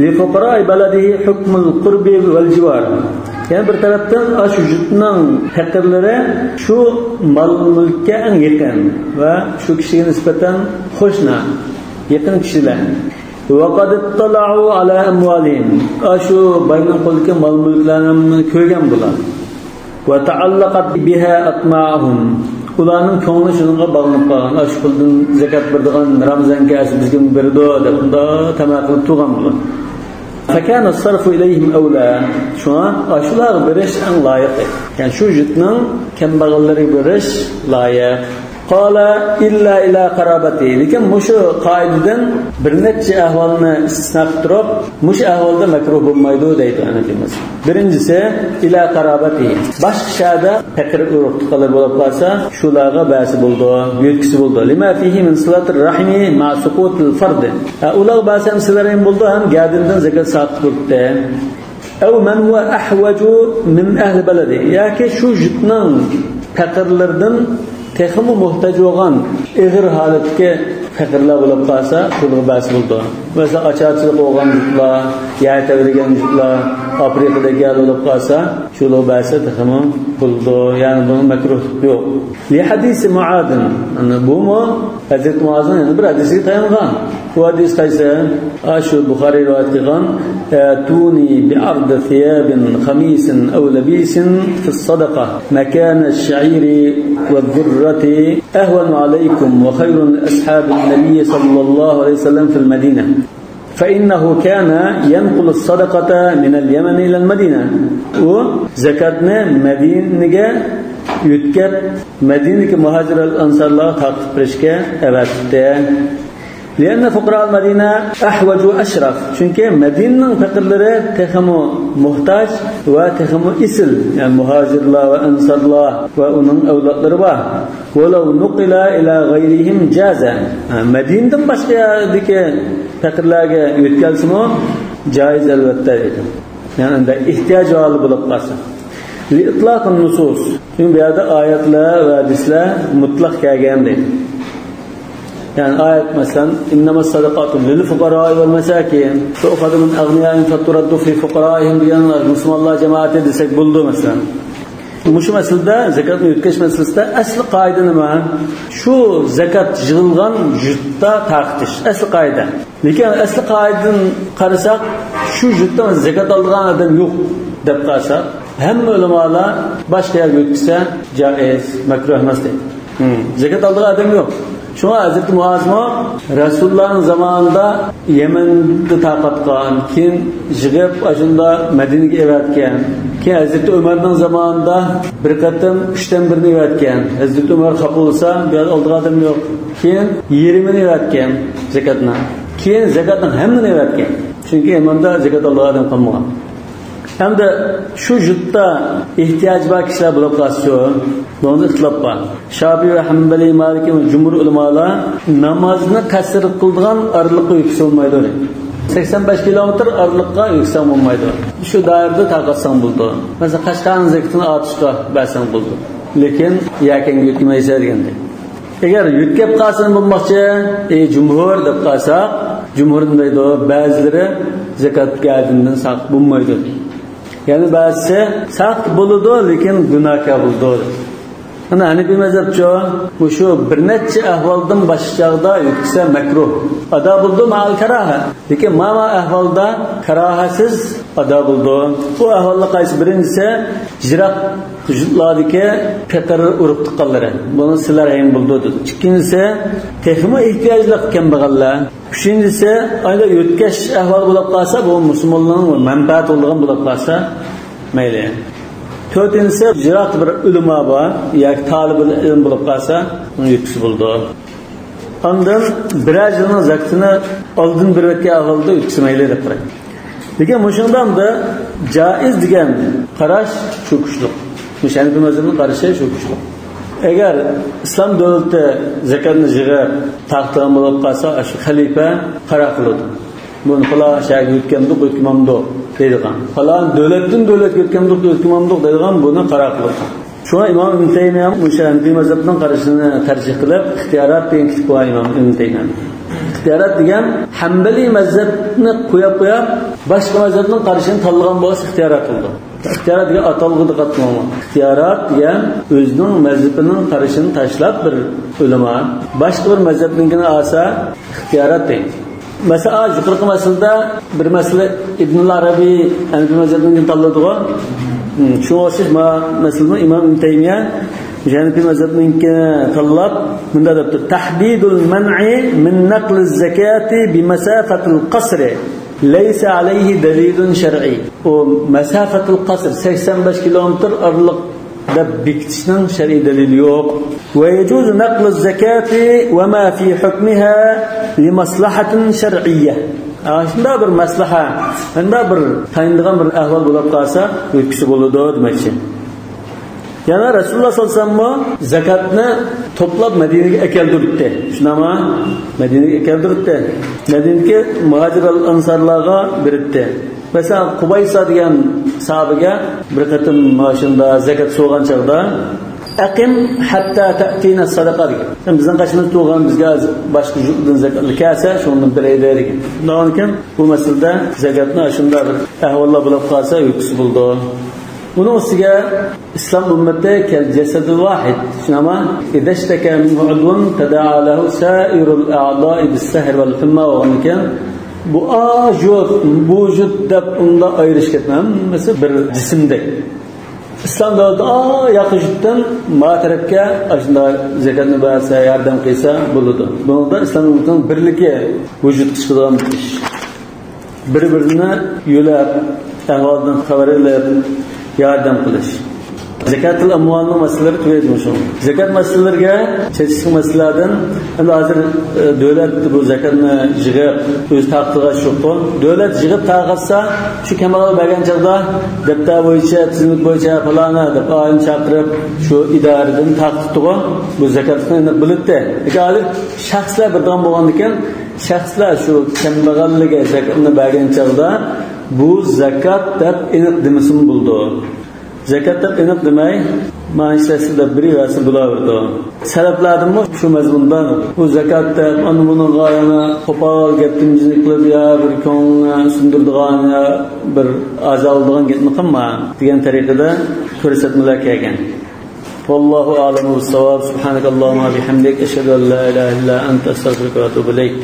لفقراء بلده حكم القرب والجوار. يەنى بىر تەرەپتىن، ئاشۇ يۇرتنىڭ پەقىرلىرى شۇ مال-مۈلۈككە ئەڭ يېقىن ۋە شۇ كىشىگە نىسبەتەن قوشنا، يېقىن كىشىلەر. وقد اطلعوا على أموالهم. ئاشۇ باينىڭ قولىدىكى مال-مۈلۈكلەرنى كۆرگەن بۇلار. وتعلقت بها أطماعهم. ئۇلارنىڭ كۆڭلى شۇنىڭغا باغلىنىپ قالغان. ئاشۇ پۇلدىن زاكات بېرىدىغان رامىزان كەلسە بىزگىمۇ بېرىدۇ دەپ، ئۇنداق تەمە قىلىپ تۇرغان بۇلار. فكان الصرف إليهم أولى. شۇڭا ئاشۇلارغا بېرىش ئەڭ لايىق. يەنى شۇ يۇرتنىڭ كەمبەغەللىرىگە بېرىش لايىق. قال إلا إلى قرابته. لېكىن مۇشۇ قائىدىدىن بىر نەچچە ئەھۋالنى ئىستىسنا قىلىپ تۇرۇپ، مۇشۇ ئەھۋالدا مەكرۇھ بولمايدۇ دەيدۇ ھەنەفىي مەزھەپ. بىرىنچىسى، إلى قرابته. باشقا شەھەردە پەقىر ئۇرۇق تۇغقانلار بولۇپ قالسا، شۇلارغا بەرسە بولىدۇ، يۆتكىسە بولىدۇ. لما فيه من صلة الرحم مع سقوط الفرض. ھە، ئۇلارغا بەرسە ھەم سىلە رەھىم بولىدۇ، ھەم گەدىندىن زاكات ساقىت بولىدۇ. أو من هو أحوج من أهل بلده. ياكى شۇ يۇرتنىڭ پەقىرلىرىدىن تېخىمۇ موھتاج بولغان، ئېغىر ھالەتتىكى پەقىرلەر بولۇپ قالسا، شۇلارغا بەرسە بولىدۇ. مەسىلەن، ئاچارچىلىق بولغان يۇرتلار، يەر تەۋرىگەن يۇرتلار، ئافرىقىدىكى يەرلەر بولۇپ قالسا، شۇلارغا بەرسە تېخىمۇ بولىدۇ. يەنى بۇنىڭ مەكرۇھلۇقى يوق. لحديث معاذ. ئەنە بۇمۇ ھەزرىتى مۇئازنىڭ يەنە بىر ھەدىسىگە تايانغان. بۇ ھەدىس قايسى؟ ئاشۇ بۇخارىي رىۋايەت قىلغان، ئەتۇنى بىئەرضى ثياب خميس أو لبيس في الصدقة مكان الشعير والذرة أهون عليكم وخير أصحاب النبي صلى الله عليه وسلم في المدينة فإنه كان ينقل الصدقة من اليمن إلى المدينة. ئۇ زاكاتنى مەدىنىگە يۆتكەپ، مەدىنىدىكى مۇھاجىر ئەنسارلارغا تارقىتىپ بېرىشكە ئەۋەتتى. لأن فقراء المدينة أحوج وأشرف. چۈنكى مەدىنىنىڭ پەقىرلىرى تېخىمۇ موھتاج ۋە تېخىمۇ ئېسىل، يەنى مۇھاجىرلار ۋە ئەنسارلار ۋە ئۇنىڭ ئەۋلادلىرى بار. ولو نقل إلى غيرهم جاز. ھە، مەدىنىدىن باشقا يەردىكى پەقىرلەرگە يۆتكەلسىمۇ جائىز ئەلۋەتتە دەيدۇ. يەنى ئەندە ئېھتىياج ھالى بولۇپ قالسا. لإطلاق النصوص. چۈنكى بۇ يەردە ئايەتلەر ۋە ھەدىسلەر مۇتلەق كەلگەن دەيدۇ. يەنى ئايەت مەسىلەن، إنما الصدقات للفقراء والمساكين تؤخذ من أغنيائهم فترد في فقرائهم دېگەن مۇسۇلمانلار جامائىتى دېسەك بولىدۇ مەسىلەن. مۇشۇ مەسىلىدە، زاكاتنى يۆتكەش مەسىلىسىدە ئەسلى قائىدە نېمە؟ شۇ زاكات يىغىلغان يۇرتتا تارقىتىش. ئەسلى قائىدە. لېكىن ئەسلى قائىدىدىن قارىساق، شۇ يۇرتتا زاكات ئالىدىغان ئادەم يوق دەپ قارىساق، ھەممە ئۆلىمالار باشقا يەرگە يۆتكىسە جائىز، مەكرۇھ ئەمەس دەيدۇ. ھىم، زاكات ئالىدىغان ئادەم يوق. شۇڭا ھەزرىتى مۇئازمۇ رەسۇلۇللانىڭ زامانىدا يەمەندە تارقاتقان، كېيىن يىغىپ، ئاشۇندا مەدىنىگە ئەۋەتكەن. كېيىن ھەزرىتى ئۆمەرنىڭ زامانىدا بىر قېتىم ئۈچتىن بىرىنى ئەۋەتكەن. ھەزرىتى ئۆمەر خاپا بولسا، بۇ يەردە ئالىدىغان ئادەم يوق. كېيىن يېرىمىنى ئەۋەتكەن زاكاتنىڭ. كېيىن زاكاتنىڭ ھەممىنى ئەۋەتكەن. چۈنكى يەمەندە زاكات ئالىدىغان ئادەم قالمىغان. ئەمدى شۇ يۇرتتا ئېھتىياجى بار كىشىلەر بولۇپ قالسىچۇ؟ بۇنىڭدا ئىختىلاپ بار. شاپىئىي ۋە ھەمبەلىي، مالىكىي ۋە جۇمھۇر ئۆلىمالار نامازنى قەسىر قىلىدىغان ئارىلىققا يۆتكىسە بولمايدۇ دەيدۇ. سەكسەن بەش كىلومېتىر ئارىلىققا يۆتكىسەڭ بولمايدۇ. شۇ دائىرىدە تارقاتساڭ بولىدۇ. مەسىلەن، قەشقەرنىڭ زېكىتىنى ئاتۇشقا بەرسەڭ بولىدۇ. لېكىن يەكەنگە يۆتكىمەيسەن دېگەندەك. ئەگەر يۆتكەپ قالسىمۇ بولماقچى، ئى، جۇمھۇر دەپ قالساق، جۇمھۇر نېمە دەيدۇ؟ بەزىلىرى زاكات گەدىنىدىن ساقىت بولمايدۇ. يەنى بەزىسى ساقىت بولىدۇ، لېكىن گۇناھكار بولىدۇ. مانا ھەنىپىي مەزھەپچۇ، مۇشۇ بىر نەچچە ئەھۋالدىن باشقا چاغدا يۆتكىسە مەكرۇھ. ئادا بولىدۇ مائەل كاراھە. لېكىن ماما ئەھۋالدا كاراھەسىز ئادا بولىدۇ. بۇ ئەھۋالدا قايسى؟ بىرىنچىسى، يىراق يۇرتلاردىكى پېقىر ئۇرۇق تۇغقانلىرى. بۇنى سىلە رەھىم بولىدۇ دېدى. ئىككىنچىسى، تېخىمۇ ئېھتىياجلىق كەمبەغەللەر. ئۈچىنچىسى، ئايدا يۆتكەش ئەھۋالى بولۇپ قالسا، بۇ مۇسۇلمانلارنىڭ مەنپەئەتى بولىدىغان بولۇپ قالسا، مەيلى. تۆتىنچىسى، يىراقتا بىر ئۆلىما بار ياكى تالىبۇل ئىلىم بولۇپ قالسا، ئۇنى يۆتكىسە بولىدۇ. ئاندىن بىرەر يىلنىڭ زاكىتىنى ئالدىن بېرىۋەتكەن ئەھۋالدا يۆتكىسە مەيلى دەپ قارايمەن. لېكىن مۇشۇنىڭدا ئەمدى جائىز دېگەن قاراش شۇ كۈچلۈك. مۇشۇ ھەنىپىي مەزھەپنىڭ قارىشى شۇ كۈچلۈك. ئەگەر ئىسلام دۆلىتى زاكاتنى يىغىپ تارقىتىدىغان بولۇپ قالسا، شۇ خەلىپە قارار قىلىدۇ. بۇنى پالان شەھەرگە يۆتكەمدۇق، يۆتكىمەمدۇق دەيدىغان. پالان دۆلەتتىن دۆلەتكە يۆتكەمدۇق، يۆتكىمەمدۇق دەيدىغان بۇنى قارار قىلىدۇ. شۇڭا ئىمام ئىبن تەيمىيە مۇشۇ ھەنىپىي مەزھەپنىڭ قارىشىنى تەرجىھ قىلىپ، ئىختىيارات دېگەن كىتاب قىلغان ئىمام ئىبن تەيمىيە. ئىختىيارات دېگەن ھەنبەلىي مەزھەپنى قويۇپ، قويۇپ، باشقا مەزھەپنىڭ قارىشىنى تاللىغان بولسا ئىختىيارات قىلىدۇ. ئىختىيارات دېگەن ئاتالغۇدا قاتماڭلار. ئىختىيارات دېگەن ئۆزىنىڭ مەزھىپىنىڭ قارىشىنى تاشلاپ بىر ئۆلىما باشقا بىر مەزھەپنىڭكىنى ئالسا ئىختىيارات دەيمىز. مەسىلەن، يۇقىرىقى مەسىلىدە بىر مەسىلە ئىبنۇل ئەرەبىي ھەنىپىي مەزھەپنىڭكىنى تاللىدىغۇ. ھىم، شۇڭا ئوخشاش ما مەسىلىنى ئىمام ئىبن تەيمىيە ھەنىفىي مەزھەپنىڭكىنى تاللاپ مۇنداق دەپتۇ: تەھدىدۇل مەنئى مىن نەقلىز زەكاتى بىمەسافەتىل قەسرى لەيسە ئەلەيھى دەلىلۇن شەرئىي. ئۇ مەسافەتۇل قەسر، سەكسەن بەش كىلومېتىر ئارىلىق دەپ بېكىتىشنىڭ شەرئىي دەلىلى يوق. ۋە يەجۇزۇ نەقلۇز زەكاتى ۋە ما فى ھۆكمىھا لىمەسلەھەتىن شەرئىييە. ئا، شۇنداق بىر مەسلىھە، شۇنداق بىر تايىنىدىغان بىر ئەھۋال بولۇپ قالسا، ئۆتكۈزسە بولىدۇ دېمەكچى. يەنە رەسۇلۇللاھ سەللەللاھۇ ئەلەيھى ۋەسەللەممۇ زاكاتنى توپلاپ مەدىنىگە ئەكەلدۈرۈپتۇ. شۇنداقمۇ؟ مەدىنىگە ئەكەلدۈرۈپتۇ. مەدىنىدىكى مۇھاجىر ئەنسارلارغا بېرىپتۇ. مەسىلەن، قۇبايسا دېگەن ساھابىگە بىر قېتىم ماشىنىدا زاكات سورىغان چاغدا، «ئەقىم ھەتتا تەئتىنە سەدەقە» دېگەن. سەن بىزنىڭ قېشىمىزدا تۇرغىن، بىزگە باشقا يۇرتتىن زاكات كەلسە، شۇنىڭدىن بېرەيلى دېگەن. شۇنداق ئىكەن، بۇ مەسىلىدە زاكاتنى ئاشۇنداق بىر ئەھۋاللار بولۇپ قالسا، ئۆتكۈزسە بولىدۇ. ئۇنىڭ ئۈستىگە ئىسلام ئۈممىتى كەل جەسەدىل ۋاھىد. شۇنداقمۇ؟ ئىزەشتەكە مىنھۇ ئۇدۋۇن تەدائا لەھۇ سائىرۇل ئەئزائى بىسسەھەرى ۋەل ھۇمما بولغان ئىكەن. بۇ ئاجۇت، بۇ جۇت دەپ ئۇنداق ئايرىشىپ كەتمەڭ. ھەممىسى بىر جىسىمدەك. ئىسلام دۆلىتى ئا ياقا جۇتتىن ما تەرەپكە ئاشۇنداق زاكاتنى بەرسە، ياردەم قىلسا بولىدۇ. بۇنىڭدا ئىسلام ئۈممىتىنىڭ بىرلىكى ۋۇجۇدقا چىقىدىغان بىر ئىش. بىر-بىرىنى يۆلەپ، ئەھۋالدىن خەۋەر ئېلىپ، ياردەم قىلىش. زەكاتۇل ئەمۋالنىڭ مەسىلىلىرى تۈگەيدۇ مۇشۇ. زاكات مەسىلىلىرىگە چېتىشلىق مەسىلىلەردىن، ئەمدى ھازىر، ئە، دۆلەت بۇ زاكاتنى يىغىپ، ئۆز تارقىتىدىغان ئىش يوققۇ. دۆلەت يىغىپ تارقاتسا، شۇ كەمبەغەل بەرگەن چاغدا دەپتەر بويىچە، تىزىملىك بويىچە پالانى دەپ ئائىلىنى چاقىرىپ، شۇ ئىدارىدىن تارقىتىدىغۇ. بۇ زاكاتلىقنى ئېنىق بىلىدۇ. لېكىن ھازىر شەخسلەر بېرىدىغان بولغاندىكىن، شەخسلەر شۇ كەمبەغەللىككە زاكاتنى بەرگەن چاغدا بۇ زاكات دەپ ئېنىق دېمىسىمۇ بولىدۇ. زاكات دەپ ئېنىق دېمەي، مانا شەخسلەر دەپ بېرىۋەرسە بولاۋېرىدۇ. سەلەفلەردىنمۇ شۇ مەزمۇندا بۇ زاكات دەپ، ئانا بۇنىڭغا يەنە قوپال گەپتىن قىلىپ، يا بىر كۆڭلىنى سۇندۇرىدىغان، يا بىر ئازابلىدىغان گەپنى قىلما دېگەن تەرىقىدە كۆرسەتمىلەر كەلگەن. ۋاللاھۇ ئەئلەمۇ بىسساۋاب. سۇبھانەكەللاھۇممە ۋە بىھەمدىك، ئەشھەدۇ ئەن لا ئىلاھە ئىللا ئەنتە، ئەستەغفىرۇكە ۋە ئەتۇبۇ ئىلەيك.